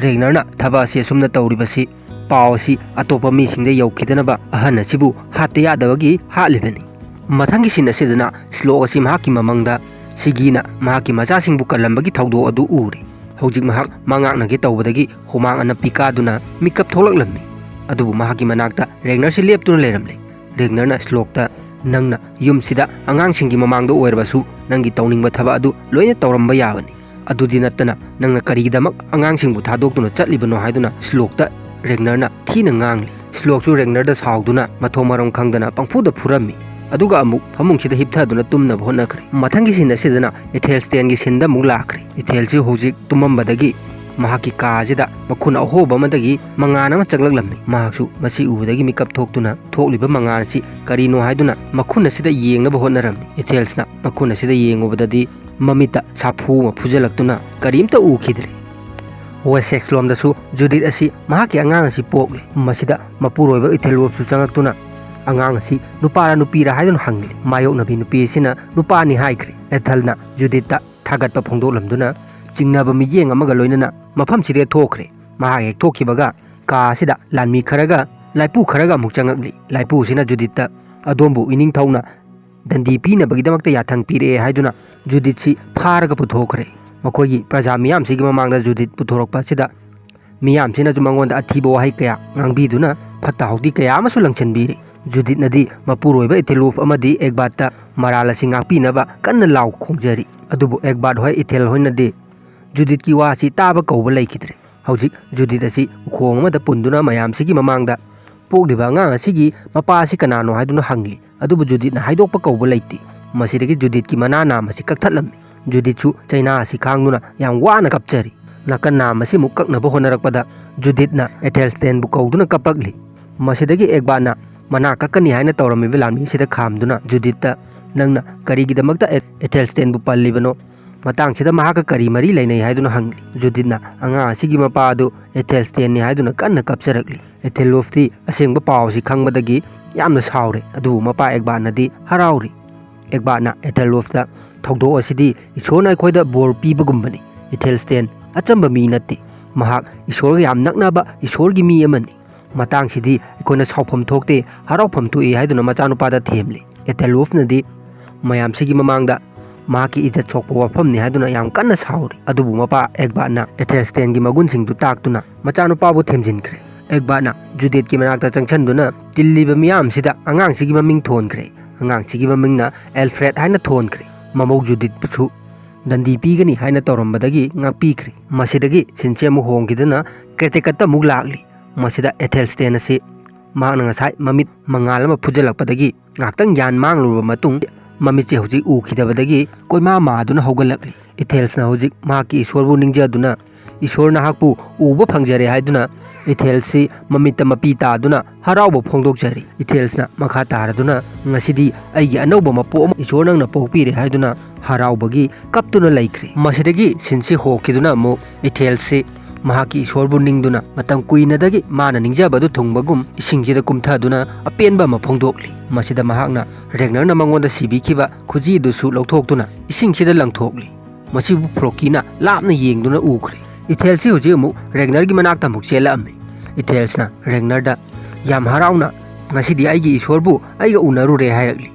ꯔꯦꯒꯅꯔꯅ ꯊꯕꯛ ꯑꯁꯤ ꯑꯁꯨꯝꯅ ꯇꯧꯔꯤꯕꯁꯤ ꯄꯥꯎ ꯑꯁꯤ ꯑꯇꯣꯞꯄ ꯃꯤꯁꯤꯡꯗ ꯌꯧꯈꯤꯗꯅꯕ ꯑꯍꯟ ꯑꯁꯤꯕꯨ ꯍꯥꯠꯇ ꯌꯥꯗꯕꯒꯤ ꯍꯥꯠꯂꯤꯕꯅꯤ꯫ ꯃꯊꯪꯒꯤ ꯁꯤꯟ ꯑꯁꯤꯗꯅ ꯁ꯭ꯂꯣꯛ ꯑꯁꯤ ꯃꯍꯥꯛꯀꯤ ꯃꯃꯪꯗ ꯁꯤꯒꯤꯅ ꯃꯍꯥꯛꯀꯤ ꯃꯆꯥꯁꯤꯡꯕꯨ ꯀꯜꯂꯝꯕꯒꯤ ꯊꯧꯗꯣꯛ ꯑꯗꯨ ꯎꯔꯦ꯫ ꯍꯧꯖꯤꯛ ꯃꯍꯥꯛ ꯃꯉꯥꯛꯅꯒꯦ ꯇꯧꯕꯗꯒꯤ ꯍꯨꯃꯥꯡ ꯑꯅꯞꯄꯤ ꯀꯥꯗꯨꯅ ꯃꯤꯀꯞ ꯊꯣꯛꯂꯛꯂꯝꯃꯤ꯫ ꯑꯗꯨꯕꯨ ꯃꯍꯥꯛꯀꯤ ꯃꯅꯥꯛꯇ ꯔꯦꯒꯅꯔꯁꯤ ꯂꯦꯞꯇꯨꯅ ꯂꯩꯔꯝꯂꯦ꯫ ꯔꯦꯒꯅꯔꯅ ꯁ꯭ꯂꯣꯛꯇ, "ꯅꯪꯅ ꯌꯨꯝꯁꯤꯗ ꯑꯉꯥꯡꯁꯤꯡꯒꯤ ꯃꯃꯥꯡꯗ ꯑꯣꯏꯔꯕꯁꯨ ꯅꯪꯒꯤ ꯇꯧꯅꯤꯡꯕ ꯊꯕꯛ ꯑꯗꯨ ꯂꯣꯏꯅ ꯇꯧꯔꯝꯕ ꯌꯥꯕꯅꯤ꯫ ꯑꯗꯨꯗꯤ ꯅꯠꯇꯅ ꯅꯪꯅ ꯀꯔꯤꯒꯤꯗꯃꯛ ꯑꯉꯥꯡꯁꯤꯡꯕꯨ ꯊꯥꯗꯣꯛꯇꯨꯅ ꯆꯠꯂꯤꯕꯅꯣ?" ꯍꯥꯏꯗꯨꯅ ꯁ꯭ꯂꯣꯛꯇ ꯔꯦꯒꯅꯔꯅ ꯊꯤꯅ ꯉꯥꯡꯂꯤ꯫ ꯁ꯭ꯂꯣꯛꯁꯨ ꯔꯦꯒꯅꯔꯗ ꯁꯥꯎꯗꯨꯅ ꯃꯊꯣꯡ ꯃꯔꯝ ꯈꯪꯗꯅ ꯄꯪꯐꯨꯗ ꯐꯨꯔꯝꯃꯤ꯫ ꯑꯗꯨꯒ ꯑꯃꯨꯛ ꯐꯃꯨꯡꯁꯤꯗ ꯍꯤꯞꯊꯗꯨꯅ ꯇꯨꯝꯅꯕ ꯍꯣꯠꯅꯈ꯭ꯔꯦ꯫ ꯃꯊꯪꯒꯤ ꯁꯤꯟ ꯑꯁꯤꯗꯅ ꯑꯦꯊꯦꯜꯁꯇꯦꯟꯒꯤ ꯁꯤꯟꯗ ꯑꯃꯨꯛ ꯂꯥꯛꯈ꯭ꯔꯦ꯫ ꯑꯦꯊꯦꯜꯁꯤ ꯍꯧꯖꯤꯛ ꯇꯨꯝꯃꯝꯕꯗꯒꯤ ꯃꯍꯥꯛꯀꯤ ꯀꯥ ꯑꯁꯤꯗ ꯃꯈꯨꯟ ꯑꯍꯣꯕ ꯑꯃꯗꯒꯤ ꯃꯉꯥꯜ ꯑꯃ ꯆꯪꯂꯛꯂꯝꯃꯤ꯫ ꯃꯍꯥꯛꯁꯨ ꯃꯁꯤ ꯎꯕꯗꯒꯤ ꯃꯤꯀꯞ ꯊꯣꯛꯇꯨꯅ ꯊꯣꯛꯂꯤꯕ ꯃꯉꯥꯜ ꯑꯁꯤ ꯀꯔꯤꯅꯣ ꯍꯥꯏꯗꯨꯅ ꯃꯈꯨꯟ ꯑꯁꯤꯗ ꯌꯦꯡꯅꯕ ꯍꯣꯠꯅꯔꯝꯃꯤ꯫ ꯑꯦꯊꯦꯜꯁꯅ ꯃꯈꯨꯟ ꯑꯁꯤꯗ ꯌꯦꯡꯉꯨꯕꯗꯗꯤ ꯃꯃꯤꯠꯇ ꯁꯥꯐꯨ ꯑꯃ ꯐꯨꯖꯜꯂꯛꯇꯨꯅ ꯀꯔꯤꯝꯇ ꯎꯈꯤꯗ꯭ꯔꯦ꯫ ꯋꯦꯁꯦꯛꯁ ꯂꯣꯝꯗꯁꯨ ꯖꯨꯗꯤꯠ ꯑꯁꯤ ꯃꯍꯥꯛꯀꯤ ꯑꯉꯥꯡ ꯑꯁꯤ ꯄꯣꯛꯂꯤ꯫ ꯃꯁꯤꯗ ꯃꯄꯨꯔꯣꯏꯕ ꯏꯊꯦꯜꯋꯣꯞꯁꯨ ꯆꯪꯂꯛꯇꯨꯅ ꯑꯉꯥꯡ ꯑꯁꯤ ꯅꯨꯄꯥꯔ ꯅꯨꯄꯤꯔ ꯍꯥꯏꯗꯨꯅ ꯍꯪꯂꯤ꯫ ꯃꯥꯌꯣꯛꯅꯕꯤ ꯅꯨꯄꯤ ꯑꯁꯤꯅ ꯅꯨꯄꯥꯅꯤ ꯍꯥꯏꯈ꯭ꯔꯦ꯫ ꯑꯦꯊꯜꯅ ꯖꯨꯗꯤꯠꯇ ꯊꯥꯒꯠꯄ ꯐꯣꯡꯗꯣꯛꯂꯝꯗꯨꯅ ꯆꯤꯡꯅꯕ ꯃꯤꯠꯌꯦꯡ ꯑꯃꯒ ꯂꯣꯏꯅꯅ ꯃꯐꯝꯁꯤꯗ ꯊꯣꯛꯈ꯭ꯔꯦ꯫ ꯃꯍꯥꯛ ꯍꯦꯛ ꯊꯣꯛꯈꯤꯕꯒ ꯀꯥ ꯑꯁꯤꯗ ꯂꯥꯟꯃꯤ ꯈꯔꯒ ꯂꯥꯏꯄꯨ ꯈꯔꯒ ꯑꯃꯨꯛ ꯆꯪꯂꯛꯂꯤ꯫ ꯂꯥꯏꯄꯨ ꯑꯁꯤꯅ ꯖꯨꯗꯤꯠꯇ "ꯑꯗꯣꯝꯕꯨ ꯏꯅꯤꯡꯊꯧꯅ ꯗꯟꯗꯤ ꯄꯤꯅꯕꯒꯤꯗꯃꯛꯇ ꯌꯥꯊꯪ ꯄꯤꯔꯛꯑꯦ" ꯍꯥꯏꯗꯨꯅ ꯖꯨꯗꯤꯠꯁꯤ ꯐꯥꯔꯒ ꯄꯨꯊꯣꯛꯈ꯭ꯔꯦ꯫ ꯃꯈꯣꯏꯒꯤ ꯄ꯭ꯔꯖꯥ ꯃꯤꯌꯥꯝꯁꯤꯒꯤ ꯃꯃꯥꯡꯗ ꯖꯨꯗꯤꯠ ꯄꯨꯊꯣꯔꯛꯄ ꯑꯁꯤꯗ ꯃꯤꯌꯥꯝꯁꯤꯅꯁꯨ ꯃꯉꯣꯟꯗ ꯑꯊꯤꯕ ꯋꯥꯍꯩ ꯀꯌꯥ ꯉꯥꯡꯕꯤꯗꯨꯅ ꯐꯠꯇ ꯍꯥꯎꯗꯤ ꯀꯌꯥ ꯑꯃꯁꯨ ꯂꯪꯁꯤꯟꯕꯤꯔꯤ꯫ ꯖꯨꯗꯤꯠꯅꯗꯤ ꯃꯄꯨꯔꯣꯏꯕ ꯏꯊꯦꯜꯋꯣꯞ ꯑꯃꯗꯤ ꯑꯦꯒꯕꯥꯠꯇ ꯃꯔꯥꯜ ꯑꯁꯤ ꯉꯥꯛꯄꯤꯅꯕ ꯀꯟꯅ ꯂꯥꯎ ꯈꯣꯡꯖꯔꯤ꯫ ꯑꯗꯨꯕꯨ ꯑꯦꯒꯕꯥꯠ ꯍꯣꯏ ꯏꯊꯦꯜ ꯍꯣꯏꯅꯗꯤ ꯖꯨꯗꯤꯠꯀꯤ ꯋꯥ ꯑꯁꯤ ꯇꯥꯕ ꯀꯧꯕ ꯂꯩꯈꯤꯗ꯭ꯔꯦ꯫ ꯍꯧꯖꯤꯛ ꯖꯨꯗꯤꯠ ꯑꯁꯤ ꯎꯈꯣꯡ ꯑꯃꯗ ꯄꯨꯟꯗꯨꯅ ꯃꯌꯥꯝꯁꯤꯒꯤ ꯃꯃꯥꯡꯗ ꯄꯣꯛꯂꯤꯕ ꯑꯉꯥꯡ ꯑꯁꯤꯒꯤ ꯃꯄꯥ ꯑꯁꯤ ꯀꯅꯥꯅꯣ ꯍꯥꯏꯗꯨꯅ ꯍꯪꯂꯤ꯫ ꯑꯗꯨꯕꯨ ꯖꯨꯗꯤꯠꯅ ꯍꯥꯏꯗꯣꯛꯄ ꯀꯧꯕ ꯂꯩꯇꯦ꯫ ꯃꯁꯤꯗꯒꯤ ꯖꯨꯗꯤꯠꯀꯤ ꯃꯅꯥ ꯅꯥꯝ ꯑꯁꯤ ꯀꯛꯊꯠꯂꯝꯃꯤ꯫ ꯖꯨꯗꯤꯠꯁꯨ ꯆꯩꯅꯥ ꯑꯁꯤ ꯈꯥꯡꯗꯨꯅ ꯌꯥꯝ ꯋꯥꯅ ꯀꯞꯆꯔꯤ꯫ ꯅꯥꯀꯟ ꯅꯥꯝ ꯑꯁꯤꯃꯨꯛ ꯀꯛꯅꯕ ꯍꯣꯠꯅꯔꯛꯄꯗ ꯖꯨꯗꯤꯠꯅ ꯑꯦꯊꯦꯜꯁꯇꯦꯟꯕꯨ ꯀꯧꯗꯨꯅ ꯀꯞꯄꯛꯂꯤ꯫ ꯃꯁꯤꯗꯒꯤ ꯑꯦꯒꯕꯥꯠꯅ ꯃꯅꯥ ꯀꯛꯀꯅꯤ ꯍꯥꯏꯅ ꯇꯧꯔꯝꯃꯤꯕ ꯂꯥꯟꯃꯤꯁꯤꯗ ꯈꯥꯝꯗꯨꯅ ꯖꯨꯗꯤꯠꯇ "ꯅꯪꯅ ꯀꯔꯤꯒꯤꯗꯃꯛꯇ ꯑꯦ-, ꯑꯦꯊꯦꯜꯁꯇꯦꯟꯕꯨ ꯄꯜꯂꯤꯕꯅꯣ? ꯃꯇꯥꯡꯁꯤꯗ ꯃꯍꯥꯛꯀ ꯀꯔꯤ ꯃꯔꯤ ꯂꯩꯅꯩ?" ꯍꯥꯏꯗꯨꯅ ꯍꯪꯂꯤ꯫ ꯖꯨꯗꯤꯠꯅ ꯑꯉꯥꯡ ꯑꯁꯤꯒꯤ ꯃꯄꯥ ꯑꯗꯨ ꯑꯦꯊꯦꯜꯁꯇꯦꯟꯅꯤ ꯍꯥꯏꯗꯨꯅ ꯀꯟꯅ ꯀꯞꯆꯔꯛꯂꯤ꯫ ꯑꯦꯊꯦꯜꯋꯣꯐꯇꯤ ꯑꯁꯦꯡꯕ ꯄꯥꯎ ꯑꯁꯤ ꯈꯪꯕꯗꯒꯤ ꯌꯥꯝꯅ ꯁꯥꯎꯔꯦ, ꯑꯗꯨꯕꯨ ꯃꯄꯥ ꯑꯦꯒꯕꯥꯠꯅꯗꯤ ꯍꯔꯥꯎꯔꯤ꯫ ꯑꯦꯒꯕꯥꯠꯅ ꯑꯦꯊꯦꯜꯋꯣꯐꯇ "ꯊꯧꯗꯣꯛ ꯑꯁꯤꯗꯤ ꯏꯁꯣꯔꯅ ꯑꯩꯈꯣꯏꯗ ꯕꯣꯔ ꯄꯤꯕꯒꯨꯝꯕꯅꯤ꯫ ꯑꯦꯊꯦꯜꯁꯇꯦꯟ ꯑꯆꯝꯕ ꯃꯤ ꯅꯠꯇꯦ꯫ ꯃꯍꯥꯛ ꯏꯁꯣꯔꯒ ꯌꯥꯝ ꯅꯛꯅꯕ ꯏꯁꯣꯔꯒꯤ ꯃꯤ ꯑꯃꯅꯤ꯫ ꯃꯇꯥꯡꯁꯤꯗꯤ ꯑꯩꯈꯣꯏꯅ ꯁꯥꯎꯐꯝ ꯊꯣꯛꯇꯦ, ꯍꯔꯥꯎꯐꯝ ꯊꯣꯛꯏ" ꯍꯥꯏꯗꯨꯅ ꯃꯆꯥꯅꯨꯄꯥꯗ ꯊꯦꯝꯂꯤ꯫ ꯑꯦꯊꯦꯜꯋꯣꯐꯅꯗꯤ ꯃꯌꯥꯝꯁꯤꯒꯤ ꯃꯃꯥꯡꯗ ꯃꯍꯥꯛꯀꯤ ꯏꯖꯠ ꯁꯣꯛꯄ ꯋꯥꯐꯝꯅꯤ ꯍꯥꯏꯗꯨꯅ ꯌꯥꯝ ꯀꯟꯅ ꯁꯥꯎꯔꯤ꯫ ꯑꯗꯨꯕꯨ ꯃꯄꯥ ꯑꯦꯒꯕꯥꯠꯅ ꯑꯦꯊꯦꯜꯁꯇꯦꯟꯒꯤ ꯃꯒꯨꯟꯁꯤꯡꯗꯨ ꯇꯥꯛꯇꯨꯅ ꯃꯆꯥꯅꯨꯄꯥꯕꯨ ꯊꯦꯝꯖꯤꯟꯈ꯭ꯔꯦ꯫ ꯑꯦꯒꯕꯥꯠꯅ ꯖꯨꯗꯤꯠꯀꯤ ꯃꯅꯥꯛꯇ ꯆꯪꯁꯤꯟꯗꯨꯅ ꯇꯤꯜꯂꯤꯕ ꯃꯤꯌꯥꯝꯁꯤꯗ ꯑꯉꯥꯡꯁꯤꯒꯤ ꯃꯃꯤꯡ ꯊꯣꯟꯈ꯭ꯔꯦ꯫ ꯑꯉꯥꯡꯁꯤꯒꯤ ꯃꯃꯤꯡꯅ ꯑꯦꯜꯐ꯭ꯔꯦꯗ ꯍꯥꯏꯅ ꯊꯣꯟꯈ꯭ꯔꯦ꯫ ꯃꯃꯧ ꯖꯨꯗꯤꯠꯄꯨꯁꯨ ꯗꯟꯗꯤ ꯄꯤꯒꯅꯤ ꯍꯥꯏꯅ ꯇꯧꯔꯝꯕꯗꯒꯤ ꯉꯥꯛꯄꯤꯈ꯭ꯔꯦ꯫ ꯃꯁꯤꯗꯒꯤ ꯁꯤꯟꯁꯦ ꯑꯃꯨꯛ ꯍꯣꯡꯈꯤꯗꯨꯅ ꯀ꯭ꯔꯦꯇꯦꯀꯠꯇ ꯑꯃꯨꯛ ꯂꯥꯛꯂꯤ꯫ ꯃꯁꯤꯗ ꯑꯦꯊꯦꯜꯁꯇꯦꯟ ꯑꯁꯤ ꯃꯍꯥꯛꯅ ꯉꯁꯥꯏ ꯃꯃꯤꯠ ꯃꯉꯥꯜ ꯑꯃ ꯐꯨꯖꯜꯂꯛꯄꯗꯒꯤ ꯉꯥꯏꯍꯥꯛꯇꯪ ꯒ꯭ꯌꯥꯟ ꯃꯥꯡꯂꯨꯔꯕ ꯃꯇꯨꯡ, ꯃꯃꯤꯠꯁꯦ ꯍꯧꯖꯤꯛ ꯎꯈꯤꯗꯕꯗꯒꯤ ꯀꯣꯏꯃꯥ ꯃꯥꯗꯨꯅ ꯍꯧꯒꯠꯂꯛꯂꯤ꯫ ꯏꯊꯦꯜꯁꯅ ꯍꯧꯖꯤꯛ ꯃꯍꯥꯛꯀꯤ ꯏꯁꯣꯔꯕꯨ ꯅꯤꯡꯖꯗꯨꯅ, "ꯏꯁꯣꯔ ꯅꯍꯥꯛꯄꯨ ꯎꯕ ꯐꯪꯖꯔꯦ" ꯍꯥꯏꯗꯨꯅ ꯏꯊꯦꯜꯁꯤ ꯃꯃꯤꯠꯇ ꯃꯄꯤ ꯇꯥꯗꯨꯅ ꯍꯔꯥꯎꯕ ꯐꯣꯡꯗꯣꯛꯆꯔꯤ꯫ ꯏꯊꯦꯜꯁꯅ ꯃꯈꯥ ꯇꯥꯔꯗꯨꯅ, "ꯉꯁꯤꯗꯤ ꯑꯩꯒꯤ ꯑꯅꯧꯕ ꯃꯄꯣꯛ ꯑꯃ ꯏꯁꯣꯔ ꯅꯪꯅ ꯄꯣꯛꯄꯤꯔꯦ" ꯍꯥꯏꯗꯨꯅ ꯍꯔꯥꯎꯕꯒꯤ ꯀꯞꯇꯨꯅ ꯂꯩꯈ꯭ꯔꯦ꯫ ꯃꯁꯤꯗꯒꯤ ꯁꯤꯟꯁꯤ ꯍꯣꯈꯤꯗꯨꯅ ꯑꯃꯨꯛ ꯏꯊꯦꯜꯁꯤ ꯃꯍꯥꯛꯀꯤ ꯏꯁꯣꯔꯕꯨ ꯅꯤꯡꯗꯨꯅ ꯃꯇꯝ ꯀꯨꯏꯅꯗꯒꯤ ꯃꯥꯅ ꯅꯤꯡꯖꯕꯗꯨ ꯊꯨꯡꯕꯒꯨꯝ ꯏꯁꯤꯡꯁꯤꯗ ꯀꯨꯝꯊꯗꯨꯅ ꯑꯄꯦꯟꯕ ꯑꯃ ꯐꯣꯡꯗꯣꯛꯂꯤ꯫ ꯃꯁꯤꯗ ꯃꯍꯥꯛꯅ ꯔꯦꯒꯅꯔꯅ ꯃꯉꯣꯟꯗ ꯁꯤꯕꯤꯈꯤꯕ ꯈꯨꯖꯤ ꯑꯗꯨꯁꯨ ꯂꯧꯊꯣꯛꯇꯨꯅ ꯏꯁꯤꯡꯁꯤꯗ ꯂꯪꯊꯣꯛꯂꯤ꯫ ꯃꯁꯤꯕꯨ ꯐ꯭ꯂꯣꯀꯤꯅ ꯂꯥꯞꯅ ꯌꯦꯡꯗꯨꯅ ꯎꯈ꯭ꯔꯦ꯫ ꯏꯊꯦꯜꯁꯤ ꯍꯧꯖꯤꯛ ꯑꯃꯨꯛ ꯔꯦꯒꯅꯔꯒꯤ ꯃꯅꯥꯛꯇ ꯑꯃꯨꯛ ꯆꯦꯜꯂꯛꯑꯝꯃꯤ꯫ ꯏꯊꯦꯜꯁꯅ ꯔꯦꯒꯅꯔꯗ ꯌꯥꯝ ꯍꯔꯥꯎꯅ, "ꯉꯁꯤꯗꯤ ꯑꯩꯒꯤ ꯏꯁꯣꯔꯕꯨ ꯑꯩꯒ ꯎꯅꯔꯨꯔꯦ" ꯍꯥꯏꯔꯛꯂꯤ꯫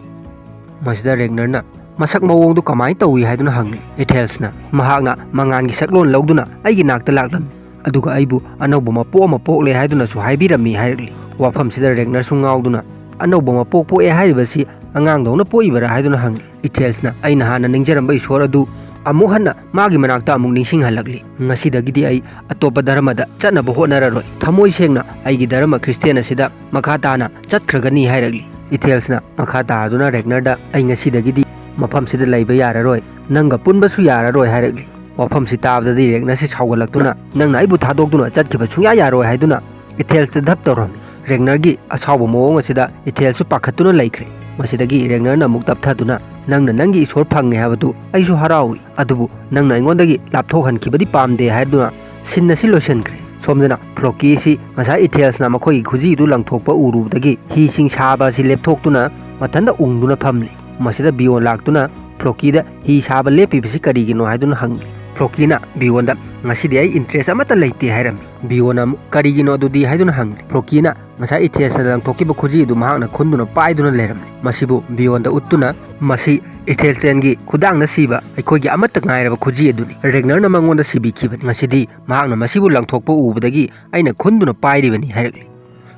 ꯃꯁꯤꯗ ꯔꯦꯒꯅꯔꯅ ꯃꯁꯛ ꯃꯑꯣꯡꯗꯨ ꯀꯃꯥꯏꯅ ꯇꯧꯏ ꯍꯥꯏꯗꯨꯅ ꯍꯪꯂꯤ꯫ ꯏꯊꯦꯜꯁꯅ ꯃꯍꯥꯛꯅ ꯃꯉꯥꯜꯒꯤ ꯁꯛꯂꯣꯟ ꯂꯧꯗꯨꯅ ꯑꯩꯒꯤ ꯅꯥꯛꯇ ꯂꯥꯛꯂꯝꯃꯤ, ꯑꯗꯨꯒ ꯑꯩꯕꯨ ꯑꯅꯧꯕ ꯃꯄꯣꯛ ꯑꯃ ꯄꯣꯛꯂꯦ ꯍꯥꯏꯗꯨꯅꯁꯨ ꯍꯥꯏꯕꯤꯔꯝꯃꯤ ꯍꯥꯏꯔꯛꯂꯤ꯫ ꯋꯥꯐꯝꯁꯤꯗ ꯔꯦꯒꯅꯔꯁꯨ ꯉꯥꯎꯗꯨꯅ, "ꯑꯅꯧꯕ ꯃꯄꯣꯛ ꯄꯣꯛꯑꯦ ꯍꯥꯏꯔꯤꯕꯁꯤ ꯑꯉꯥꯡꯗꯧꯅ ꯄꯣꯛꯏꯕꯔꯥ?" ꯍꯥꯏꯗꯨꯅ ꯍꯪꯂꯤ꯫ ꯏꯊꯦꯜꯁꯅ ꯑꯩꯅ ꯍꯥꯟꯅ ꯅꯤꯡꯖꯔꯝꯕ ꯏꯁꯣꯔ ꯑꯗꯨ ꯑꯃꯨꯛ ꯍꯟꯅ ꯃꯥꯒꯤ ꯃꯅꯥꯛꯇ ꯑꯃꯨꯛ ꯅꯤꯡꯁꯤꯡꯍꯜꯂꯛꯂꯤ꯫ "ꯉꯁꯤꯗꯒꯤꯗꯤ ꯑꯩ ꯑꯇꯣꯞꯄ ꯙꯔꯃꯗ ꯆꯠꯅꯕ ꯍꯣꯠꯅꯔꯔꯣꯏ꯫ ꯊꯃꯣꯏ ꯁꯦꯡꯅ ꯑꯩꯒꯤ ꯙꯔꯃ ꯈ꯭ꯔꯤꯁꯇꯦꯟ ꯑꯁꯤꯗ ꯃꯈꯥ ꯇꯥꯅ ꯆꯠꯈ꯭ꯔꯒꯅꯤ" ꯍꯥꯏꯔꯛꯂꯤ꯫ ꯏꯊꯦꯜꯁꯅ ꯃꯈꯥ ꯇꯥꯗꯨꯅ ꯔꯦꯒꯅꯔꯗ, "ꯑꯩ ꯉꯁꯤꯗꯒꯤꯗꯤ ꯃꯐꯝꯁꯤꯗ ꯂꯩꯕ ꯌꯥꯔꯔꯣꯏ, ꯅꯪꯒ ꯄꯨꯟꯕꯁꯨ ꯌꯥꯔꯔꯣꯏ" ꯍꯥꯏꯔꯛꯂꯤ꯫ ꯋꯥꯐꯝꯁꯤ ꯇꯥꯕꯗꯗꯤ ꯔꯦꯒꯅꯔꯁꯤ ꯁꯥꯎꯒꯠꯂꯛꯇꯨꯅ, "ꯅꯪꯅ ꯑꯩꯕꯨ ꯊꯥꯗꯣꯛꯇꯨꯅ ꯆꯠꯈꯤꯕ ꯁꯨꯡꯌꯥ ꯌꯥꯔꯣꯏ" ꯍꯥꯏꯗꯨꯅ ꯏꯊꯦꯜꯁꯇ ꯙꯞ ꯇꯧꯔꯝꯃꯤ꯫ ꯔꯦꯒꯅꯔꯒꯤ ꯑꯁꯥꯎꯕ ꯃꯑꯣꯡ ꯑꯁꯤꯗ ꯏꯊꯦꯜꯁꯨ ꯄꯥꯈꯠꯇꯨꯅ ꯂꯩꯈ꯭ꯔꯦ꯫ ꯃꯁꯤꯗꯒꯤ ꯔꯦꯒꯅꯔꯅ ꯑꯃꯨꯛ ꯇꯞꯊꯗꯨꯅ, "ꯅꯪꯅ ꯅꯪꯒꯤ ꯏꯁꯣꯔ ꯐꯪꯉꯦ ꯍꯥꯏꯕꯗꯨ ꯑꯩꯁꯨ ꯍꯔꯥꯎꯏ, ꯑꯗꯨꯕꯨ ꯅꯪꯅ ꯑꯩꯉꯣꯟꯗꯒꯤ ꯂꯥꯞꯊꯣꯛꯍꯟꯈꯤꯕꯗꯤ ꯄꯥꯝꯗꯦ" ꯍꯥꯏꯗꯨꯅ ꯁꯤꯟ ꯑꯁꯤ ꯂꯣꯏꯁꯤꯟꯈ꯭ꯔꯦ꯫ ꯁꯣꯝꯗꯅ ꯐ꯭ꯂꯣꯀꯤ ꯑꯁꯤ ꯉꯁꯥꯏ ꯏꯊꯦꯜꯁꯅ ꯃꯈꯣꯏꯒꯤ ꯈꯨꯖꯤꯗꯨ ꯂꯪꯊꯣꯛꯄ ꯎꯔꯨꯕꯗꯒꯤ ꯍꯤꯁꯤꯡ ꯁꯥꯕ ꯑꯁꯤ ꯂꯦꯞꯊꯣꯛꯇꯨꯅ ꯃꯊꯟꯇ ꯎꯪꯗꯨꯅ ꯐꯝꯂꯤ꯫ ꯃꯁꯤꯗ ꯕꯤꯌꯣꯟ ꯂꯥꯛꯇꯨꯅ ꯐ꯭ꯂꯣꯀꯤꯗ ꯍꯤ ꯁꯥꯕ ꯂꯦꯞꯄꯤꯕꯁꯤ ꯀꯔꯤꯒꯤꯅꯣ ꯍꯥꯏꯗꯨꯅ ꯍꯪꯂꯤ꯫ ꯐ꯭ꯂꯣꯀꯤꯅ ꯕꯤꯌꯣꯟꯗ, "ꯉꯁꯤꯗꯤ ꯑꯩ ꯏꯟꯇꯔꯦꯁ ꯑꯃꯠꯇ ꯂꯩꯇꯦ" ꯍꯥꯏꯔꯝꯃꯤ꯫ ꯕꯤꯌꯣꯟꯅ ꯑꯃꯨꯛ, "ꯀꯔꯤꯒꯤꯅꯣ ꯑꯗꯨꯗꯤ?" ꯍꯥꯏꯗꯨꯅ ꯍꯪꯂꯤ꯫ ꯐ꯭ꯂꯣꯀꯤꯅ ꯉꯁꯥꯏ ꯏꯊꯦꯜꯁꯅ ꯂꯪꯊꯣꯛꯈꯤꯕ ꯈꯨꯖꯤ ꯑꯗꯨ ꯃꯍꯥꯛꯅ ꯈꯨꯟꯗꯨꯅ ꯄꯥꯏꯗꯨꯅ ꯂꯩꯔꯝꯂꯤ꯫ ꯃꯁꯤꯕꯨ ꯕꯤꯌꯣꯟꯗ ꯎꯠꯇꯨꯅ, "ꯃꯁꯤ ꯏꯊꯦꯜꯁꯇꯦꯟꯒꯤ ꯈꯨꯗꯥꯡꯗ ꯁꯤꯕ ꯑꯩꯈꯣꯏꯒꯤ ꯑꯃꯠꯇ ꯉꯥꯏꯔꯕ ꯈꯨꯖꯤ ꯑꯗꯨꯅꯤ꯫ ꯔꯦꯒꯅꯔꯅ ꯃꯉꯣꯟꯗ ꯁꯤꯕꯤꯈꯤꯕꯅꯤ꯫ ꯉꯁꯤꯗꯤ ꯃꯍꯥꯛꯅ ꯃꯁꯤꯕꯨ ꯂꯪꯊꯣꯛꯄ ꯎꯕꯗꯒꯤ ꯑꯩꯅ ꯈꯨꯟꯗꯨꯅ ꯄꯥꯏꯔꯤꯕꯅꯤ" ꯍꯥꯏꯔꯛꯂꯤ꯫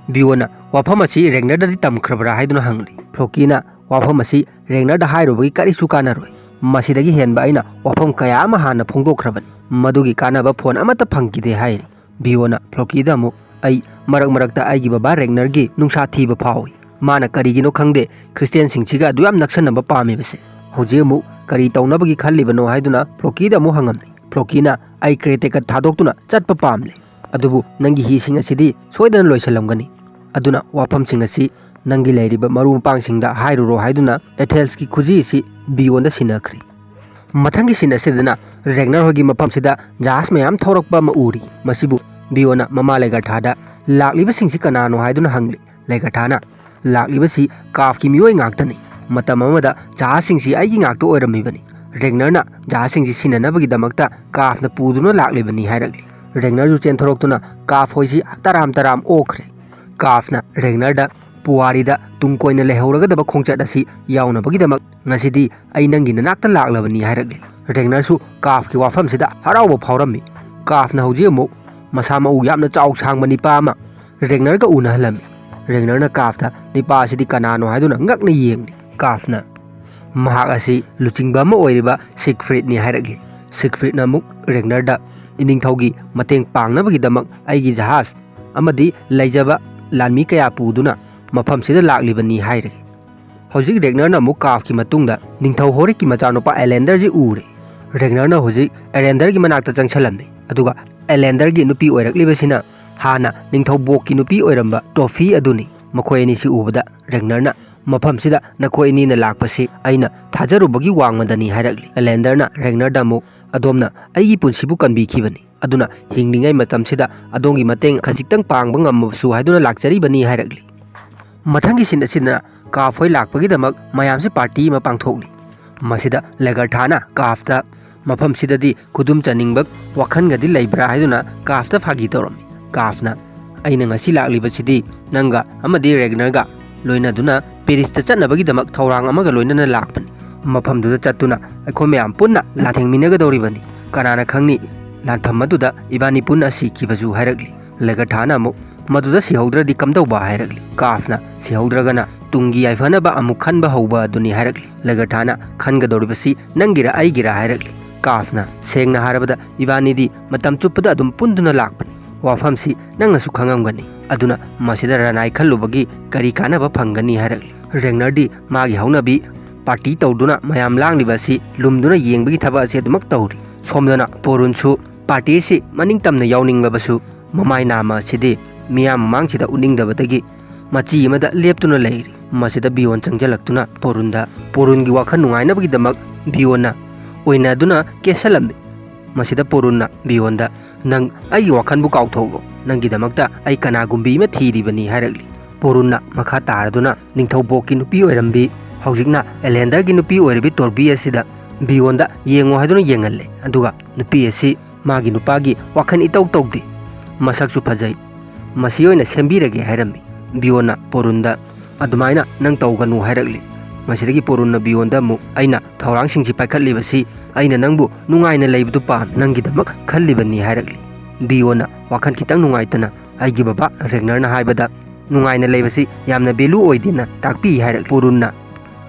ꯕꯤꯌꯣꯟꯅ ꯋꯥꯐꯝ ꯑꯁꯤ ꯔꯦꯒꯅꯔꯗꯗꯤ ꯇꯝꯈ꯭ꯔꯕ꯭ꯔꯥ ꯍꯥꯏꯗꯨꯅ ꯍꯪꯂꯤ꯫ ꯐ꯭ꯂꯣꯀꯤꯅ ꯋꯥꯐꯝ ꯑꯁꯤ ꯔꯦꯒꯅꯔꯗ ꯍꯥꯏꯔꯨꯕꯒꯤ ꯀꯔꯤꯁꯨ ꯀꯥꯟꯅꯔꯣꯏ꯫ ꯃꯁꯤꯗꯒꯤ ꯍꯦꯟꯕ ꯑꯩꯅ ꯋꯥꯐꯝ ꯀꯌꯥ ꯑꯃ ꯍꯥꯟꯅ ꯐꯣꯡꯗꯣꯛꯈ꯭ꯔꯕꯅꯤ꯫ ꯃꯗꯨꯒꯤ ꯀꯥꯟꯅꯕ ꯐꯣꯟ ꯑꯃꯠꯇ ꯐꯪꯈꯤꯗꯦ ꯍꯥꯏꯔꯤ꯫ ꯕꯤꯌꯣꯟꯅ ꯐ꯭ꯂꯣꯀꯤꯗ ꯑꯃꯨꯛ, "ꯑꯩ ꯃꯔꯛ ꯃꯔꯛꯇ ꯑꯩꯒꯤ ꯕꯕꯥ ꯔꯦꯒꯅꯔꯒꯤ ꯅꯨꯡꯁꯥ ꯊꯤꯕ ꯐꯥꯎꯏ꯫ ꯃꯥꯅ ꯀꯔꯤꯒꯤꯅꯣ ꯈꯪꯗꯦ ꯈ꯭ꯔꯤꯁꯇꯤꯌꯥꯟꯁꯤꯡꯁꯤꯒ ꯑꯗꯨ ꯌꯥꯝ ꯅꯛꯁꯟꯅꯕ ꯄꯥꯝꯃꯤꯕꯁꯦ꯫ ꯍꯧꯖꯤꯛ ꯑꯃꯨꯛ ꯀꯔꯤ ꯇꯧꯅꯕꯒꯤ ꯈꯜꯂꯤꯕꯅꯣ ꯍꯥꯏꯗꯨꯅ ꯐ꯭ꯂꯣꯀꯤꯗ ꯑꯃꯨꯛ ꯍꯪꯉꯝꯃꯤ꯫ ꯐ꯭ꯂꯣꯀꯤꯅ, "ꯑꯩ ꯀ꯭ꯔꯦꯇꯦꯀꯠ ꯊꯥꯗꯣꯛꯇꯨꯅ ꯆꯠꯄ ꯄꯥꯝꯂꯦ꯫ ꯑꯗꯨꯕꯨ ꯅꯪꯒꯤ ꯍꯤꯁꯤꯡ ꯑꯁꯤꯗꯤ ꯁꯣꯏꯗꯅ ꯂꯣꯏꯁꯤꯜꯂꯝꯒꯅꯤ꯫ ꯑꯗꯨꯅ ꯋꯥꯐꯝꯁꯤꯡ ꯑꯁꯤ ꯅꯪꯒꯤ ꯂꯩꯔꯤꯕ ꯃꯔꯨꯞ ꯃꯄꯥꯡꯁꯤꯡꯗ ꯍꯥꯏꯔꯨꯔꯣ" ꯍꯥꯏꯗꯨꯅ ꯑꯦꯊꯦꯜꯁꯀꯤ ꯈꯨꯖꯤ ꯑꯁꯤ ꯕꯤꯌꯣꯟꯗ ꯁꯤꯟꯅꯈ꯭ꯔꯦ꯫ ꯃꯊꯪꯒꯤ ꯁꯤꯟ ꯑꯁꯤꯗꯅ ꯔꯦꯒꯅꯔ ꯍꯣꯏꯒꯤ ꯃꯐꯝꯁꯤꯗ ꯖꯍꯥꯖ ꯃꯌꯥꯝ ꯊꯧꯔꯛꯄ ꯑꯃ ꯎꯔꯤ꯫ ꯃꯁꯤꯕꯨ ꯕꯤꯌꯣꯟꯅ ꯃꯃꯥ ꯂꯦꯒꯔꯊꯥꯗ ꯂꯥꯛꯂꯤꯕꯁꯤꯡꯁꯤ ꯀꯅꯥꯅꯣ ꯍꯥꯏꯗꯨꯅ ꯍꯪꯂꯤ꯫ ꯂꯦꯒꯔꯊꯥꯅ, "ꯂꯥꯛꯂꯤꯕꯁꯤ ꯀꯥꯐꯀꯤ ꯃꯤꯑꯣꯏ ꯉꯥꯛꯇꯅꯤ꯫ ꯃꯇꯝ ꯑꯃꯗ ꯖꯍꯥꯖꯁꯤꯡꯁꯤ ꯑꯩꯒꯤ ꯉꯥꯛꯇ ꯑꯣꯏꯔꯝꯃꯤꯕꯅꯤ꯫ ꯔꯦꯒꯅꯔꯅ ꯖꯍꯥꯖꯁꯤꯡꯁꯤ ꯁꯤꯟꯅꯅꯕꯒꯤꯗꯃꯛꯇ ꯀꯥꯐꯅ ꯄꯨꯗꯨꯅ ꯂꯥꯛꯂꯤꯕꯅꯤ" ꯍꯥꯏꯔꯛꯂꯤ꯫ ꯔꯦꯒꯅꯔꯁꯨ ꯆꯦꯟꯊꯣꯔꯛꯇꯨꯅ ꯀꯥꯐ ꯍꯣꯏꯁꯤ ꯇꯔꯥꯝ ꯇꯔꯥꯝ ꯑꯣꯛꯈ꯭ꯔꯦ꯫ ꯀꯥꯐꯅ ꯔꯦꯒꯅꯔꯗ ꯄꯨꯋꯥꯔꯤꯗ ꯇꯨꯡ ꯀꯣꯏꯅ ꯂꯩꯍꯧꯔꯒꯗꯕ ꯈꯣꯡꯆꯠ ꯑꯁꯤ ꯌꯥꯎꯅꯕꯒꯤꯗꯃꯛ ꯉꯁꯤꯗꯤ ꯑꯩ ꯅꯪꯒꯤ ꯅꯅꯥꯛꯇ ꯂꯥꯛꯂꯕꯅꯤ ꯍꯥꯏꯔꯛꯂꯤ꯫ ꯔꯦꯒꯅꯔꯁꯨ ꯀꯥꯐꯀꯤ ꯋꯥꯐꯝꯁꯤꯗ ꯍꯔꯥꯎꯕ ꯐꯥꯎꯔꯝꯃꯤ꯫ ꯀꯥꯐꯅ ꯍꯧꯖꯤꯛ ꯑꯃꯨꯛ ꯃꯁꯥ ꯃꯎ ꯌꯥꯝꯅ ꯆꯥꯎ ꯁꯥꯡꯕ ꯅꯤꯄꯥ ꯑꯃ ꯔꯦꯒꯅꯔꯒ ꯎꯅꯍꯜꯂꯝꯃꯤ꯫ ꯔꯦꯒꯅꯔꯅ ꯀꯥꯐꯇ ꯅꯤꯄꯥ ꯑꯁꯤꯗꯤ ꯀꯅꯥꯅꯣ ꯍꯥꯏꯗꯨꯅ ꯉꯛꯅ ꯌꯦꯡꯂꯤ꯫ ꯀꯥꯐꯅ ꯃꯍꯥꯛ ꯑꯁꯤ ꯂꯨꯆꯤꯡꯕ ꯑꯃ ꯑꯣꯏꯔꯤꯕ ꯁꯤꯒꯐ꯭ꯔꯤꯗꯅꯤ ꯍꯥꯏꯔꯛꯂꯤ꯫ ꯁꯤꯒꯐ꯭ꯔꯤꯗꯅ ꯑꯃꯨꯛ ꯔꯦꯒꯅꯔꯗ, "ꯏꯅꯤꯡꯊꯧꯒꯤ ꯃꯇꯦꯡ ꯄꯥꯡꯅꯕꯒꯤꯗꯃꯛ ꯑꯩꯒꯤ ꯖꯍꯥꯖ ꯑꯃꯗꯤ ꯂꯩꯖꯕ ꯂꯥꯟꯃꯤ ꯀꯌꯥ ꯄꯨꯗꯨꯅ ꯃꯐꯝꯁꯤꯗ ꯂꯥꯛꯂꯤꯕꯅꯤ" ꯍꯥꯏꯔꯤ꯫ ꯍꯧꯖꯤꯛ ꯔꯦꯒꯅꯔꯅ ꯑꯃꯨꯛ ꯀꯥꯐꯀꯤ ꯃꯇꯨꯡꯗ ꯅꯤꯡꯊꯧ ꯍꯣꯔꯤꯛꯀꯤ ꯃꯆꯥꯅꯨꯄꯥ ꯑꯦꯂꯦꯟꯗꯔꯁꯤ ꯎꯔꯦ꯫ ꯔꯦꯒꯅꯔꯅ ꯍꯧꯖꯤꯛ ꯑꯦꯂꯦꯟꯗꯔꯒꯤ ꯃꯅꯥꯛꯇ ꯆꯪꯁꯤꯜꯂꯝꯃꯤ, ꯑꯗꯨꯒ ꯑꯦꯂꯦꯟꯗꯔꯒꯤ ꯅꯨꯄꯤ ꯑꯣꯏꯔꯛꯂꯤꯕꯁꯤꯅ ꯍꯥꯟꯅ ꯅꯤꯡꯊꯧ ꯕꯣꯛꯀꯤ ꯅꯨꯄꯤ ꯑꯣꯏꯔꯝꯕ ꯇꯣꯐꯤ ꯑꯗꯨꯅꯤ꯫ ꯃꯈꯣꯏ ꯑꯅꯤꯁꯤ ꯎꯕꯗ ꯔꯦꯒꯅꯔꯅ, "ꯃꯐꯝꯁꯤꯗ ꯅꯈꯣꯏ ꯑꯅꯤꯅ ꯂꯥꯛꯄꯁꯤ ꯑꯩꯅ ꯊꯥꯖꯔꯨꯕꯒꯤ ꯋꯥꯡꯃꯗꯅꯤ" ꯍꯥꯏꯔꯛꯂꯤ꯫ ꯑꯦꯂꯦꯟꯗꯔꯅ ꯔꯦꯒꯅꯔꯗ ꯑꯃꯨꯛ, "ꯑꯗꯣꯝꯅ ꯑꯩꯒꯤ ꯄꯨꯟꯁꯤꯕꯨ ꯀꯟꯕꯤꯈꯤꯕꯅꯤ, ꯑꯗꯨꯅ ꯍꯤꯡꯂꯤꯉꯩ ꯃꯇꯝꯁꯤꯗ ꯑꯗꯣꯝꯒꯤ ꯃꯇꯦꯡ ꯈꯖꯤꯛꯇꯪ ꯄꯥꯡꯕ ꯉꯝꯃꯕꯁꯨ" ꯍꯥꯏꯗꯨꯅ ꯂꯥꯛꯆꯔꯤꯕꯅꯤ ꯍꯥꯏꯔꯛꯂꯤ꯫ ꯃꯊꯪꯒꯤ ꯁꯤꯟ ꯑꯁꯤꯗꯅ ꯀꯥꯐ ꯍꯣꯏ ꯂꯥꯛꯄꯒꯤꯗꯃꯛ ꯃꯌꯥꯝꯁꯤ ꯄꯥꯔꯇꯤ ꯑꯃ ꯄꯥꯡꯊꯣꯛꯂꯤ꯫ ꯃꯁꯤꯗ ꯂꯦꯒꯔꯊꯥꯅ ꯀꯥꯐꯇ, "ꯃꯐꯝꯁꯤꯗꯗꯤ ꯈꯨꯗꯨꯝ ꯆꯟꯅꯤꯡꯕ ꯋꯥꯈꯜꯒꯗꯤ ꯂꯩꯕ꯭ꯔꯥ?" ꯍꯥꯏꯗꯨꯅ ꯀꯥꯐꯇ ꯐꯥꯒꯤ ꯇꯧꯔꯝꯃꯤ꯫ ꯀꯥꯐꯅ, "ꯑꯩꯅ ꯉꯁꯤ ꯂꯥꯛꯂꯤꯕꯁꯤꯗꯤ ꯅꯪꯒ ꯑꯃꯗꯤ ꯔꯦꯒꯅꯔꯒ ꯂꯣꯏꯅꯗꯨꯅ ꯄꯦꯔꯤꯁꯇ ꯆꯠꯅꯕꯒꯤꯗꯃꯛ ꯊꯧꯔꯥꯡ ꯑꯃꯒ ꯂꯣꯏꯅꯅ ꯂꯥꯛꯄꯅꯤ꯫ ꯃꯐꯝꯗꯨꯗ ꯆꯠꯇꯨꯅ ꯑꯩꯈꯣꯏ ꯃꯌꯥꯝ ꯄꯨꯟꯅ ꯂꯥꯊꯦꯡꯃꯤꯟꯅꯒꯗꯧꯔꯤꯕꯅꯤ꯫ ꯀꯅꯥꯅ ꯈꯪꯅꯤ, ꯂꯥꯟꯐꯝ ꯑꯗꯨꯗ ꯏꯕꯥꯅꯤ ꯄꯨꯟꯅ ꯁꯤꯈꯤꯕꯁꯨ" ꯍꯥꯏꯔꯛꯂꯤ꯫ ꯂꯦꯒꯔꯊꯥꯅ ꯑꯃꯨꯛ, "ꯃꯗꯨꯗ ꯁꯤꯍꯧꯗ꯭ꯔꯗꯤ ꯀꯝꯗꯧꯕ?" ꯍꯥꯏꯔꯛꯂꯤ꯫ ꯀꯥꯐꯅ, "ꯁꯤꯍꯧꯗ꯭ꯔꯒꯅ ꯇꯨꯡꯒꯤ ꯌꯥꯏꯐꯅꯕ ꯑꯃꯨꯛ ꯈꯟꯕ ꯍꯧꯕ ꯑꯗꯨꯅꯤ" ꯍꯥꯏꯔꯛꯂꯤ꯫ ꯂꯦꯒꯔꯊꯥꯅ, "ꯈꯟꯒꯗꯧꯔꯤꯕꯁꯤ ꯅꯪꯒꯤꯔ ꯑꯩꯒꯤꯔ?" ꯍꯥꯏꯔꯛꯂꯤ꯫ ꯀꯥꯐꯅ, "ꯁꯦꯡꯅ ꯍꯥꯏꯔꯕꯗ ꯏꯕꯥꯅꯤꯗꯤ ꯃꯇꯝ ꯆꯨꯞꯄꯗ ꯑꯗꯨꯝ ꯄꯨꯟꯗꯨꯅ ꯂꯥꯛꯄꯅꯤ꯫ ꯋꯥꯐꯝꯁꯤ ꯅꯪꯅꯁꯨ ꯈꯪꯉꯝꯒꯅꯤ꯫ ꯑꯗꯨꯅ ꯃꯁꯤꯗ ꯔꯅꯥꯏ ꯈꯜꯂꯨꯕꯒꯤ ꯀꯔꯤ ꯀꯥꯟꯅꯕ ꯐꯪꯒꯅꯤ ꯍꯥꯏꯔꯛꯂꯤ꯫ ꯔꯦꯒꯅꯔꯗꯤ ꯃꯥꯒꯤ ꯍꯧꯅꯕꯤ ꯄꯥꯔꯇꯤ ꯇꯧꯗꯨꯅ ꯃꯌꯥꯝ ꯂꯥꯡꯂꯤꯕ ꯑꯁꯤ ꯂꯨꯝꯗꯨꯅ ꯌꯦꯡꯕꯒꯤ ꯊꯕꯛ ꯑꯁꯤ ꯑꯗꯨꯃꯛ ꯇꯧꯔꯤ꯫ ꯁꯣꯝꯗꯅ ꯄꯣꯔꯨꯟꯁꯨ ꯄꯥꯔꯇꯤ ꯑꯁꯤ ꯃꯅꯤꯡ ꯇꯝꯅ ꯌꯥꯎꯅꯤꯡꯂꯕꯁꯨ ꯃꯃꯥꯏ ꯅꯥꯝꯃ ꯑꯁꯤꯗꯤ ꯃꯤꯌꯥꯝ ꯃꯃꯥꯡꯁꯤꯗ ꯎꯠꯅꯤꯡꯗꯕꯗꯒꯤ ꯃꯆꯤ ꯑꯃꯗ ꯂꯦꯞꯇꯨꯅ ꯂꯩꯔꯤ꯫ ꯃꯁꯤꯗ ꯕꯤꯌꯣꯟ ꯆꯪꯁꯤꯜꯂꯛꯇꯨꯅ ꯄꯣꯔꯨꯟꯗ, ꯄꯣꯔꯨꯟꯒꯤ ꯋꯥꯈꯜ ꯅꯨꯡꯉꯥꯏꯅꯕꯒꯤꯗꯃꯛ ꯕꯤꯌꯣꯟꯅ ꯑꯣꯏꯅꯗꯨꯅ ꯀꯦꯁꯜꯂꯝꯃꯤ꯫ ꯃꯁꯤꯗ ꯄꯣꯔꯨꯟꯅ ꯕꯤꯌꯣꯟꯗ, "ꯅꯪ ꯑꯩꯒꯤ ꯋꯥꯈꯜꯕꯨ ꯀꯥꯎꯊꯣꯛꯂꯣ, ꯅꯪꯒꯤꯗꯃꯛꯇ ꯑꯩ ꯀꯅꯥꯒꯨꯝꯕꯤ ꯑꯃ ꯊꯤꯔꯤꯕꯅꯤ" ꯍꯥꯏꯔꯛꯂꯤ꯫ ꯄꯣꯔꯨꯟꯅ ꯃꯈꯥ ꯇꯥꯔꯗꯨꯅ ꯅꯤꯡꯊꯧꯕꯣꯛꯀꯤ ꯅꯨꯄꯤ ꯑꯣꯏꯔꯝꯕꯤ, ꯍꯧꯖꯤꯛꯅ ꯑꯦꯂꯦꯟꯗꯔꯒꯤ ꯅꯨꯄꯤ ꯑꯣꯏꯔꯤꯕꯤ ꯇꯣꯔꯕꯤ ꯑꯁꯤꯗ ꯕꯤꯌꯣꯟꯗ ꯌꯦꯡꯉꯣ ꯍꯥꯏꯗꯨꯅ ꯌꯦꯡꯍꯜꯂꯦ꯫ ꯑꯗꯨꯒ ꯅꯨꯄꯤ ꯑꯁꯤ ꯃꯥꯒꯤ ꯅꯨꯄꯥꯒꯤ ꯋꯥꯈꯜ ꯏꯇꯧ ꯇꯧꯗꯦ, ꯃꯁꯛꯁꯨ ꯐꯖꯩ, ꯃꯁꯤ ꯑꯣꯏꯅ ꯁꯦꯝꯕꯤꯔꯒꯦ ꯍꯥꯏꯔꯝꯃꯤ꯫ ꯕꯤꯌꯣꯟꯅ ꯄꯣꯔꯨꯟꯗ, "ꯑꯗꯨꯃꯥꯏꯅ ꯅꯪ ꯇꯧꯒꯅꯨ" ꯍꯥꯏꯔꯛꯂꯤ꯫ ꯃꯁꯤꯗꯒꯤ ꯄꯣꯔꯨꯟꯅ ꯕꯤꯌꯣꯟꯗ ꯑꯃꯨꯛ, "ꯑꯩꯅ ꯊꯧꯔꯥꯡꯁꯤꯡꯁꯤ ꯄꯥꯏꯈꯠꯂꯤꯕꯁꯤ ꯑꯩꯅ ꯅꯪꯕꯨ ꯅꯨꯡꯉꯥꯏꯅ ꯂꯩꯕꯗꯨ ꯄꯥꯝ, ꯅꯪꯒꯤꯗꯃꯛ ꯈꯜꯂꯤꯕꯅꯤ" ꯍꯥꯏꯔꯛꯂꯤ꯫ ꯕꯤꯌꯣꯟꯅ ꯋꯥꯈꯜ ꯈꯤꯇꯪ ꯅꯨꯡꯉꯥꯏꯇꯅ, "ꯑꯩꯒꯤ ꯕꯕꯥ ꯔꯦꯒꯅꯔꯅ ꯍꯥꯏꯕꯗ ꯅꯨꯡꯉꯥꯏꯅ ꯂꯩꯕꯁꯤ ꯌꯥꯝꯅ ꯚꯦꯂꯨ ꯑꯣꯏꯗꯦꯅ ꯇꯥꯛꯄꯤ" ꯍꯥꯏꯔꯛꯂꯤ꯫ ꯄꯣꯔꯨꯟꯅ,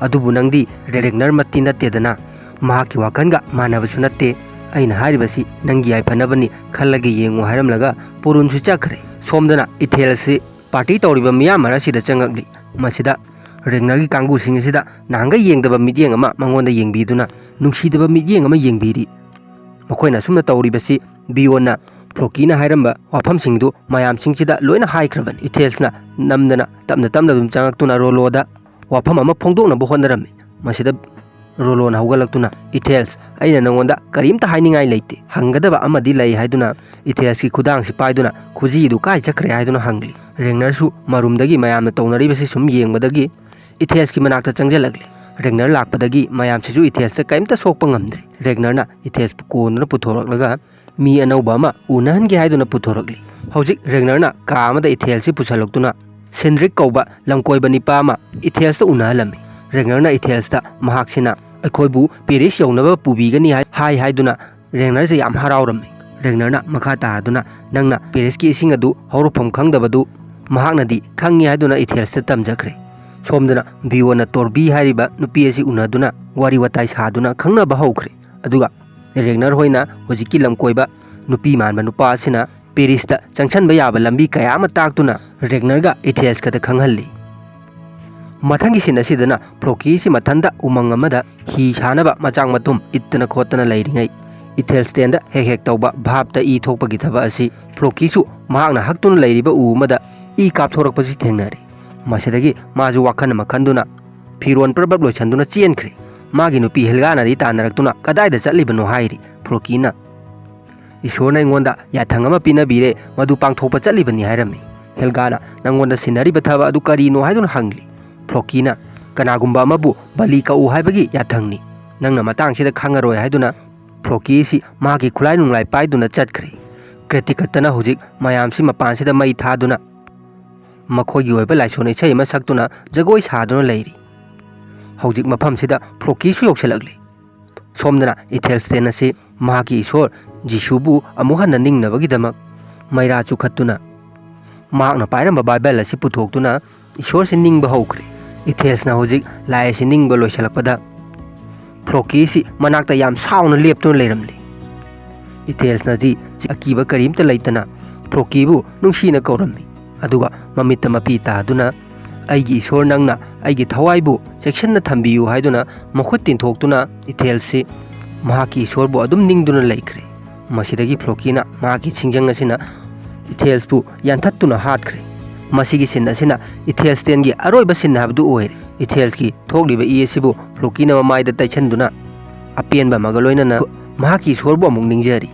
"ꯑꯗꯨꯕꯨ ꯅꯪꯗꯤ ꯔꯦꯒꯅꯔꯃꯛꯇꯤ ꯅꯠꯇꯦꯗꯅ, ꯃꯍꯥꯛꯀꯤ ꯋꯥꯈꯜꯒ ꯃꯥꯟꯅꯕꯁꯨ ꯅꯠꯇꯦ꯫ ꯑꯩꯅ ꯍꯥꯏꯔꯤꯕꯁꯤ ꯅꯪꯒꯤ ꯌꯥꯏꯐꯅꯕꯅꯤ, ꯈꯜꯂꯒ ꯌꯦꯡꯉꯨ" ꯍꯥꯏꯔꯝꯂꯒ ꯄꯣꯔꯨꯟꯁꯨ ꯆꯠꯈ꯭ꯔꯦ꯫ ꯁꯣꯝꯗꯅ ꯏꯊꯦꯜꯁꯤ ꯄꯥꯔꯇꯤ ꯇꯧꯔꯤꯕ ꯃꯤꯌꯥꯝ ꯃꯔꯛꯁꯤꯗ ꯆꯪꯉꯛꯂꯤ꯫ ꯃꯁꯤꯗ ꯔꯦꯒꯅꯔꯒꯤ ꯀꯥꯡꯕꯨꯁꯤꯡ ꯑꯁꯤꯗ ꯅꯍꯥꯟꯒꯩ ꯌꯦꯡꯗꯕ ꯃꯤꯠꯌꯦꯡ ꯑꯃ ꯃꯉꯣꯟꯗ ꯌꯦꯡꯕꯤꯗꯨꯅ ꯅꯨꯡꯁꯤꯗꯕ ꯃꯤꯠꯌꯦꯡ ꯑꯃ ꯌꯦꯡꯕꯤꯔꯤ꯫ ꯃꯈꯣꯏꯅ ꯑꯁꯨꯝꯅ ꯇꯧꯔꯤꯕꯁꯤ ꯕꯤꯌꯣꯟꯅ ꯐ꯭ꯂꯣꯀꯤꯅ ꯍꯥꯏꯔꯝꯕ ꯋꯥꯐꯝꯁꯤꯡꯗꯨ ꯃꯌꯥꯝꯁꯤꯡꯁꯤꯗ ꯂꯣꯏꯅ ꯍꯥꯏꯈ꯭ꯔꯕꯅꯤ꯫ ꯏꯊꯦꯜꯁꯅ ꯅꯝꯗꯅ ꯇꯞꯅ ꯇꯞꯅ ꯑꯗꯨꯝ ꯆꯪꯉꯛꯇꯨꯅ ꯔꯣꯂꯣꯗ ꯋꯥꯐꯝ ꯑꯃ ꯐꯣꯡꯗꯣꯛꯅꯕ ꯍꯣꯠꯅꯔꯝꯃꯤ꯫ ꯃꯁꯤꯗ ꯔꯣꯂꯣꯅ ꯍꯧꯒꯠꯂꯛꯇꯨꯅ, "ꯏꯊꯦꯜꯁ, ꯑꯩꯅ ꯅꯉꯣꯟꯗ ꯀꯔꯤꯝꯇ ꯍꯥꯏꯅꯤꯡꯉꯥꯏ ꯂꯩꯇꯦ꯫ ꯍꯪꯒꯗꯕ ꯑꯃꯗꯤ ꯂꯩ" ꯍꯥꯏꯗꯨꯅ ꯏꯊꯦꯜꯁꯀꯤ ꯈꯨꯗꯥꯡꯁꯤ ꯄꯥꯏꯗꯨꯅ ꯈꯨꯖꯤꯗꯨ ꯀꯥꯏ ꯆꯠꯈ꯭ꯔꯦ ꯍꯥꯏꯗꯨꯅ ꯍꯪꯂꯤ꯫ ꯔꯦꯒꯅꯔꯁꯨ ꯃꯔꯨꯝꯗꯒꯤ ꯃꯌꯥꯝꯅ ꯇꯧꯅꯔꯤꯕꯁꯤ ꯁꯨꯝ ꯌꯦꯡꯕꯗꯒꯤ ꯏꯊꯦꯜꯁꯀꯤ ꯃꯅꯥꯛꯇ ꯆꯪꯁꯤꯜꯂꯛꯂꯤ꯫ ꯔꯦꯒꯅꯔ ꯂꯥꯛꯄꯗꯒꯤ ꯃꯌꯥꯝꯁꯤꯁꯨ ꯏꯊꯦꯜꯁꯇ ꯀꯔꯤꯝꯇ ꯁꯣꯛꯄ ꯉꯝꯗ꯭ꯔꯦ꯫ ꯔꯦꯒꯅꯔꯅ ꯏꯊꯦꯜꯁꯄꯨ ꯀꯣꯟꯗꯨꯅ ꯄꯨꯊꯣꯔꯛꯂꯒ ꯃꯤ ꯑꯅꯧꯕ ꯑꯃ ꯎꯅꯍꯟꯒꯦ ꯍꯥꯏꯗꯨꯅ ꯄꯨꯊꯣꯔꯛꯂꯤ꯫ ꯍꯧꯖꯤꯛ ꯔꯦꯒꯅꯔꯅ ꯀꯥ ꯑꯃꯗ ꯏꯊꯦꯜꯁꯤ ꯄꯨꯁꯜꯂꯛꯇꯨꯅ ꯁꯤꯟꯗ꯭ꯔꯤꯛ ꯀꯧꯕ ꯂꯝꯀꯣꯏꯕ ꯅꯤꯄꯥ ꯑꯃ ꯏꯊꯦꯜꯁꯇ ꯎꯅꯍꯜꯂꯝꯃꯤ꯫ ꯔꯦꯒꯅꯔꯅ ꯏꯊꯦꯜꯁꯇ ꯃꯍꯥꯛꯁꯤꯅ ꯑꯩꯈꯣꯏꯕꯨ ꯄꯦꯔꯤꯁ ꯌꯧꯅꯕ ꯄꯨꯕꯤꯒꯅꯤ ꯍꯥꯏ, ꯍꯥꯏ ꯍꯥꯏꯗꯨꯅ ꯔꯦꯒꯅꯔꯁꯦ ꯌꯥꯝ ꯍꯔꯥꯎꯔꯝꯃꯤ꯫ ꯔꯦꯒꯅꯔꯅ ꯃꯈꯥ ꯇꯥꯔꯗꯨꯅ, "ꯅꯪꯅ ꯄꯦꯔꯤꯁꯀꯤ ꯏꯁꯤꯡ ꯑꯗꯨ ꯍꯧꯔꯛꯐꯝ ꯈꯪꯗꯕꯗꯨ ꯃꯍꯥꯛꯅꯗꯤ ꯈꯪꯉꯤ" ꯍꯥꯏꯗꯨꯅ ꯏꯊꯦꯜꯁꯇ ꯇꯝꯖꯈ꯭ꯔꯦ꯫ ꯁꯣꯝꯗꯅ ꯕꯤꯌꯣꯟꯅ ꯇꯣꯔꯕꯤ ꯍꯥꯏꯔꯤꯕ ꯅꯨꯄꯤ ꯑꯁꯤ ꯎꯅꯗꯨꯅ ꯋꯥꯔꯤ ꯋꯥꯇꯥꯏ ꯁꯥꯗꯨꯅ ꯈꯪꯅꯕ ꯍꯧꯈ꯭ꯔꯦ꯫ ꯑꯗꯨꯒ ꯔꯦꯒꯅꯔ ꯍꯣꯏꯅ ꯍꯧꯖꯤꯛꯀꯤ ꯂꯝꯀꯣꯏꯕ ꯅꯨꯄꯤ ꯃꯥꯟꯕ ꯅꯨꯄꯥ ꯑꯁꯤꯅ ꯄꯦꯔꯤꯁꯇ ꯆꯪꯁꯟꯕ ꯌꯥꯕ ꯂꯝꯕꯤ ꯀꯌꯥ ꯑꯃ ꯇꯥꯛꯇꯨꯅ ꯔꯦꯒꯅꯔꯒ ꯏꯊꯦꯜꯁꯀꯗ ꯈꯪꯍꯜꯂꯤ꯫ ꯃꯊꯪꯒꯤ ꯁꯤꯟ ꯑꯁꯤꯗꯅ ꯐ꯭ꯂꯣꯀꯤꯁꯤ ꯃꯊꯟꯇ ꯎꯃꯪ ꯑꯃꯗ ꯍꯤ ꯁꯥꯅꯕ ꯃꯆꯥꯛ ꯃꯊꯨꯝ ꯏꯠꯇꯅ ꯈꯣꯠꯇꯅ ꯂꯩꯔꯤꯉꯩ, ꯏꯊꯦꯜꯁꯇꯦꯟꯗ ꯍꯦꯛ ꯍꯦꯛ ꯇꯧꯕ ꯚꯥꯞꯇ ꯏ ꯊꯣꯛꯄꯒꯤ ꯊꯕꯛ ꯑꯁꯤ ꯐ꯭ꯂꯣꯀꯤꯁꯨ ꯃꯍꯥꯛꯅ ꯍꯛꯇꯨꯅ ꯂꯩꯔꯤꯕ ꯎ ꯑꯃꯗ ꯏ ꯀꯥꯞꯊꯣꯔꯛꯄꯁꯤ ꯊꯦꯡꯅꯔꯤ꯫ ꯃꯁꯤꯗꯒꯤ ꯃꯥꯁꯨ ꯋꯥꯈꯜ ꯑꯃ ꯈꯟꯗꯨꯅ ꯐꯤꯔꯣꯟ ꯄ꯭ꯔꯞ ꯄ꯭ꯔꯞ ꯂꯣꯏꯁꯟꯗꯨꯅ ꯆꯦꯟꯈ꯭ꯔꯦ꯫ ꯃꯥꯒꯤ ꯅꯨꯄꯤ ꯍꯦꯜꯒꯥꯅꯗꯤ ꯇꯥꯟꯅꯔꯛꯇꯨꯅ "ꯀꯗꯥꯏꯗ ꯆꯠꯂꯤꯕꯅꯣ?" ꯍꯥꯏꯔꯤ꯫ ꯐ꯭ꯂꯣꯀꯤꯅ "ꯏꯁꯣꯔꯅ ꯑꯩꯉꯣꯟꯗ ꯌꯥꯊꯪ ꯑꯃ ꯄꯤꯅꯕꯤꯔꯦ, ꯃꯗꯨ ꯄꯥꯡꯊꯣꯛꯄ ꯆꯠꯂꯤꯕꯅꯤ" ꯍꯥꯏꯔꯝꯃꯤ꯫ ꯍꯦꯜꯒꯥꯅ "ꯅꯪꯉꯣꯟꯗ ꯁꯤꯟꯅꯔꯤꯕ ꯊꯕꯛ ꯑꯗꯨ ꯀꯔꯤꯅꯣ?" ꯍꯥꯏꯗꯨꯅ ꯍꯪꯂꯤ꯫ ꯐ꯭ꯂꯣꯀꯤꯅ "ꯀꯅꯥꯒꯨꯝꯕ ꯑꯃꯕꯨ ꯕꯂꯤ ꯀꯛꯎ ꯍꯥꯏꯕꯒꯤ ꯌꯥꯊꯪꯅꯤ꯫ ꯅꯪꯅ ꯃꯇꯥꯡꯁꯤꯗ ꯈꯪꯉꯔꯣꯏ" ꯍꯥꯏꯗꯨꯅ ꯐ꯭ꯂꯣꯀꯤꯁꯤ ꯃꯍꯥꯛꯀꯤ ꯈꯨꯠꯂꯥꯏ ꯅꯨꯡꯂꯥꯏ ꯄꯥꯏꯗꯨꯅ ꯆꯠꯈ꯭ꯔꯦ꯫ ꯀ꯭ꯔꯦꯇꯤꯀꯠꯇꯅ ꯍꯧꯖꯤꯛ ꯃꯌꯥꯝꯁꯤ ꯃꯄꯥꯟꯁꯤꯗ ꯃꯩ ꯊꯥꯗꯨꯅ ꯃꯈꯣꯏꯒꯤ ꯑꯣꯏꯕ ꯂꯥꯏꯁꯣꯟ ꯏꯁꯩ ꯑꯃ ꯁꯛꯇꯨꯅ ꯖꯒꯣꯏ ꯁꯥꯗꯨꯅ ꯂꯩꯔꯤ꯫ ꯍꯧꯖꯤꯛ ꯃꯐꯝꯁꯤꯗ ꯐ꯭ꯂꯣꯀꯤꯁꯨ ꯌꯧꯁꯤꯜꯂꯛꯂꯤ꯫ ꯁꯣꯝꯗꯅ ꯏꯊꯦꯜꯁꯇꯦꯟ ꯑꯁꯤ ꯃꯍꯥꯛꯀꯤ ꯏꯁꯣꯔ ꯖꯤꯁꯨꯕꯨ ꯑꯃꯨꯛ ꯍꯟꯅ ꯅꯤꯡꯅꯕꯒꯤꯗꯃꯛ ꯃꯩꯔꯥ ꯆꯨꯈꯠꯇꯨꯅ ꯃꯍꯥꯛꯅ ꯄꯥꯏꯔꯝꯕ ꯕꯥꯏꯕꯜ ꯑꯁꯤ ꯄꯨꯊꯣꯛꯇꯨꯅ ꯏꯁꯣꯔꯁꯤ ꯅꯤꯡꯕ ꯍꯧꯈ꯭ꯔꯦ꯫ ꯏꯊꯦꯜꯁꯅ ꯍꯧꯖꯤꯛ ꯂꯥꯏ ꯑꯁꯤ ꯅꯤꯡꯕ ꯂꯣꯏꯁꯤꯜꯂꯛꯄꯗ ꯐ꯭ꯂꯣꯀꯤꯁꯤ ꯃꯅꯥꯛꯇ ꯌꯥꯝ ꯁꯥꯎꯅ ꯂꯦꯞꯇꯨꯅ ꯂꯩꯔꯝꯂꯤ꯫ ꯏꯊꯦꯜꯁꯅꯗꯤ ꯑꯀꯤꯕ ꯀꯔꯤꯝꯇ ꯂꯩꯇꯅ ꯐ꯭ꯂꯣꯀꯤꯕꯨ ꯅꯨꯡꯁꯤꯅ ꯀꯧꯔꯝꯃꯤ꯫ ꯑꯗꯨꯒ ꯃꯃꯤꯠꯇ ꯃꯄꯤ ꯇꯥꯗꯨꯅ "ꯑꯩꯒꯤ ꯏꯁꯣꯔ, ꯅꯪꯅ ꯑꯩꯒꯤ ꯊꯋꯥꯏꯕꯨ ꯆꯦꯛꯁꯤꯟꯅ ꯊꯝꯕꯤꯌꯨ" ꯍꯥꯏꯗꯨꯅ ꯃꯈꯨꯠ ꯇꯤꯟꯊꯣꯛꯇꯨꯅ ꯏꯊꯦꯜꯁꯤ ꯃꯍꯥꯛꯀꯤ ꯏꯁꯣꯔꯕꯨ ꯑꯗꯨꯝ ꯅꯤꯡꯗꯨꯅ ꯂꯩꯈ꯭ꯔꯦ꯫ ꯃꯁꯤꯗꯒꯤ ꯐ꯭ꯂꯣꯀꯤꯅ ꯃꯍꯥꯛꯀꯤ ꯁꯤꯡꯖꯪ ꯑꯁꯤꯅ ꯏꯊꯦꯜꯁꯄꯨ ꯌꯥꯟꯊꯠꯇꯨꯅ ꯍꯥꯠꯈ꯭ꯔꯦ꯫ ꯃꯁꯤꯒꯤ ꯁꯤꯟ ꯑꯁꯤꯅ ꯏꯊꯦꯜꯁꯇꯦꯟꯒꯤ ꯑꯔꯣꯏꯕ ꯁꯤꯟ ꯍꯥꯏꯕꯗꯨ ꯑꯣꯏꯔꯦ꯫ ꯏꯊꯦꯜꯁꯀꯤ ꯊꯣꯛꯂꯤꯕ ꯏ ꯑꯁꯤꯕꯨ ꯐ꯭ꯂꯣꯀꯤꯅ ꯃꯃꯥꯏꯗ ꯇꯩꯁꯟꯗꯨꯅ ꯑꯄꯦꯟꯕ ꯑꯃꯒ ꯂꯣꯏꯅꯅ ꯃꯍꯥꯛꯀꯤ ꯏꯁꯣꯔꯕꯨ ꯑꯃꯨꯛ ꯅꯤꯡꯖꯔꯤ꯫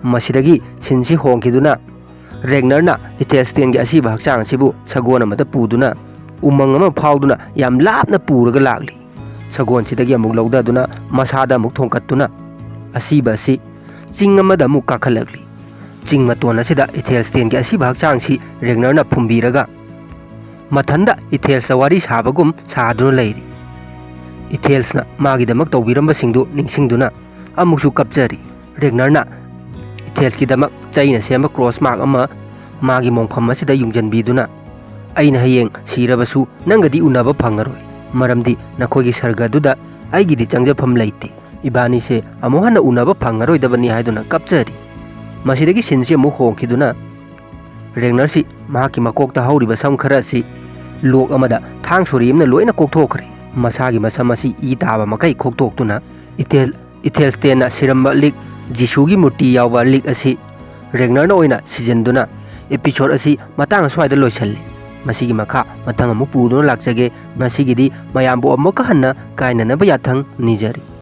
ꯃꯁꯤꯗꯒꯤ ꯁꯤꯟꯁꯤ ꯍꯣꯡꯈꯤꯗꯨꯅ ꯔꯦꯒꯅꯔꯅ ꯏꯊꯦꯜꯁꯇꯦꯟꯒꯤ ꯑꯁꯤꯕ ꯍꯛꯆꯥꯡ ꯑꯁꯤꯕꯨ ꯁꯒꯣꯜ ꯑꯃꯗ ꯄꯨꯗꯨꯅ ꯎꯃꯪ ꯑꯃ ꯐꯥꯎꯗꯨꯅ ꯌꯥꯝ ꯂꯥꯞꯅ ꯄꯨꯔꯒ ꯂꯥꯛꯂꯤ꯫ ꯁꯒꯣꯜꯁꯤꯗꯒꯤ ꯑꯃꯨꯛ ꯂꯧꯊꯗꯨꯅ ꯃꯁꯥꯗ ꯑꯃꯨꯛ ꯊꯣꯡꯀꯠꯇꯨꯅ ꯑꯁꯤꯕ ꯑꯁꯤ ꯆꯤꯡ ꯑꯃꯗ ꯑꯃꯨꯛ ꯀꯥꯈꯠꯂꯛꯂꯤ꯫ ꯆꯤꯡ ꯃꯇꯣꯟ ꯑꯁꯤꯗ ꯏꯊꯦꯜꯁꯇꯦꯟꯒꯤ ꯑꯁꯤꯕ ꯍꯛꯆꯥꯡꯁꯤ ꯔꯦꯒꯅꯔꯅ ꯐꯨꯝꯕꯤꯔꯒ ꯃꯊꯟꯗ ꯏꯊꯦꯜꯁꯇ ꯋꯥꯔꯤ ꯁꯥꯕꯒꯨꯝ ꯁꯥꯗꯨꯅ ꯂꯩꯔꯤ꯫ ꯏꯊꯦꯜꯁꯅ ꯃꯥꯒꯤꯗꯃꯛ ꯇꯧꯕꯤꯔꯝꯕꯁꯤꯡꯗꯨ ꯅꯤꯡꯁꯤꯡꯗꯨꯅ ꯑꯃꯨꯛꯁꯨ ꯀꯞꯆꯔꯤ꯫ ꯔꯦꯒꯅꯔꯅ ꯏꯊꯦꯜꯁꯀꯤꯗꯃꯛ ꯆꯩꯅ ꯁꯦꯝꯕ ꯀ꯭ꯔꯣꯁ ꯃꯥꯔꯛ ꯑꯃ ꯃꯥꯒꯤ ꯃꯣꯡꯐꯝ ꯑꯁꯤꯗ ꯌꯨꯡꯖꯟꯕꯤꯗꯨꯅ, "ꯑꯩꯅ ꯍꯌꯦꯡ ꯁꯤꯔꯕꯁꯨ ꯅꯪꯒꯗꯤ ꯎꯅꯕ ꯐꯪꯉꯔꯣꯏ, ꯃꯔꯝꯗꯤ ꯅꯈꯣꯏꯒꯤ ꯁꯔꯒꯗꯨꯗ ꯑꯩꯒꯤꯗꯤ ꯆꯪꯖꯐꯝ ꯂꯩꯇꯦ꯫ ꯏꯕꯥꯅꯤꯁꯦ ꯑꯃꯨꯛ ꯍꯟꯅ ꯎꯅꯕ ꯐꯪꯉꯔꯣꯏꯗꯕꯅꯤ" ꯍꯥꯏꯗꯨꯅ ꯀꯞꯆꯔꯤ꯫ ꯃꯁꯤꯗꯒꯤ ꯁꯤꯟꯁꯤ ꯑꯃꯨꯛ ꯍꯣꯡꯈꯤꯗꯨꯅ ꯔꯦꯒꯅꯔꯁꯤ ꯃꯍꯥꯛꯀꯤ ꯃꯀꯣꯛꯇ ꯍꯧꯔꯤꯕ ꯁꯝ ꯈꯔ ꯑꯁꯤ ꯂꯣꯛ ꯑꯃꯗ ꯊꯥꯡ ꯁꯣꯔꯤ ꯑꯃꯅ ꯂꯣꯏꯅ ꯀꯣꯛꯊꯣꯛꯈ꯭ꯔꯦ꯫ ꯃꯁꯥꯒꯤ ꯃꯁꯝ ꯑꯁꯤ ꯏ ꯇꯥꯕ ꯃꯈꯩ ꯈꯣꯛꯇꯣꯛꯇꯨꯅ ꯏꯊꯦꯜ ꯏꯊꯦꯜꯁꯇꯦꯟꯅ ꯁꯤꯔꯝꯕ ꯂꯤꯛ, ꯖꯤꯁꯨꯒꯤ ꯃꯨꯔꯇꯤ ꯌꯥꯎꯕ ꯂꯤꯛ ꯑꯁꯤ ꯔꯦꯒꯅꯔꯅ ꯑꯣꯏꯅ ꯁꯤꯖꯤꯟꯗꯨꯅ episode ꯑꯁꯤ ꯃꯇꯥꯡ ꯑꯁ꯭ꯋꯥꯏꯗ ꯂꯣꯏꯁꯤꯜꯂꯤ꯫ ꯃꯁꯤꯒꯤ ꯃꯈꯥ ꯃꯊꯪ ꯑꯃꯨꯛ ꯄꯨꯗꯨꯅ ꯂꯥꯛꯆꯒꯦ꯫ ꯉꯁꯤꯒꯤꯗꯤ ꯃꯌꯥꯝꯕꯨ ꯑꯃꯨꯛꯀ ꯍꯟꯅ ꯀꯥꯏꯅꯅꯕ ꯌꯥꯊꯪ ꯅꯤꯖꯔꯤ꯫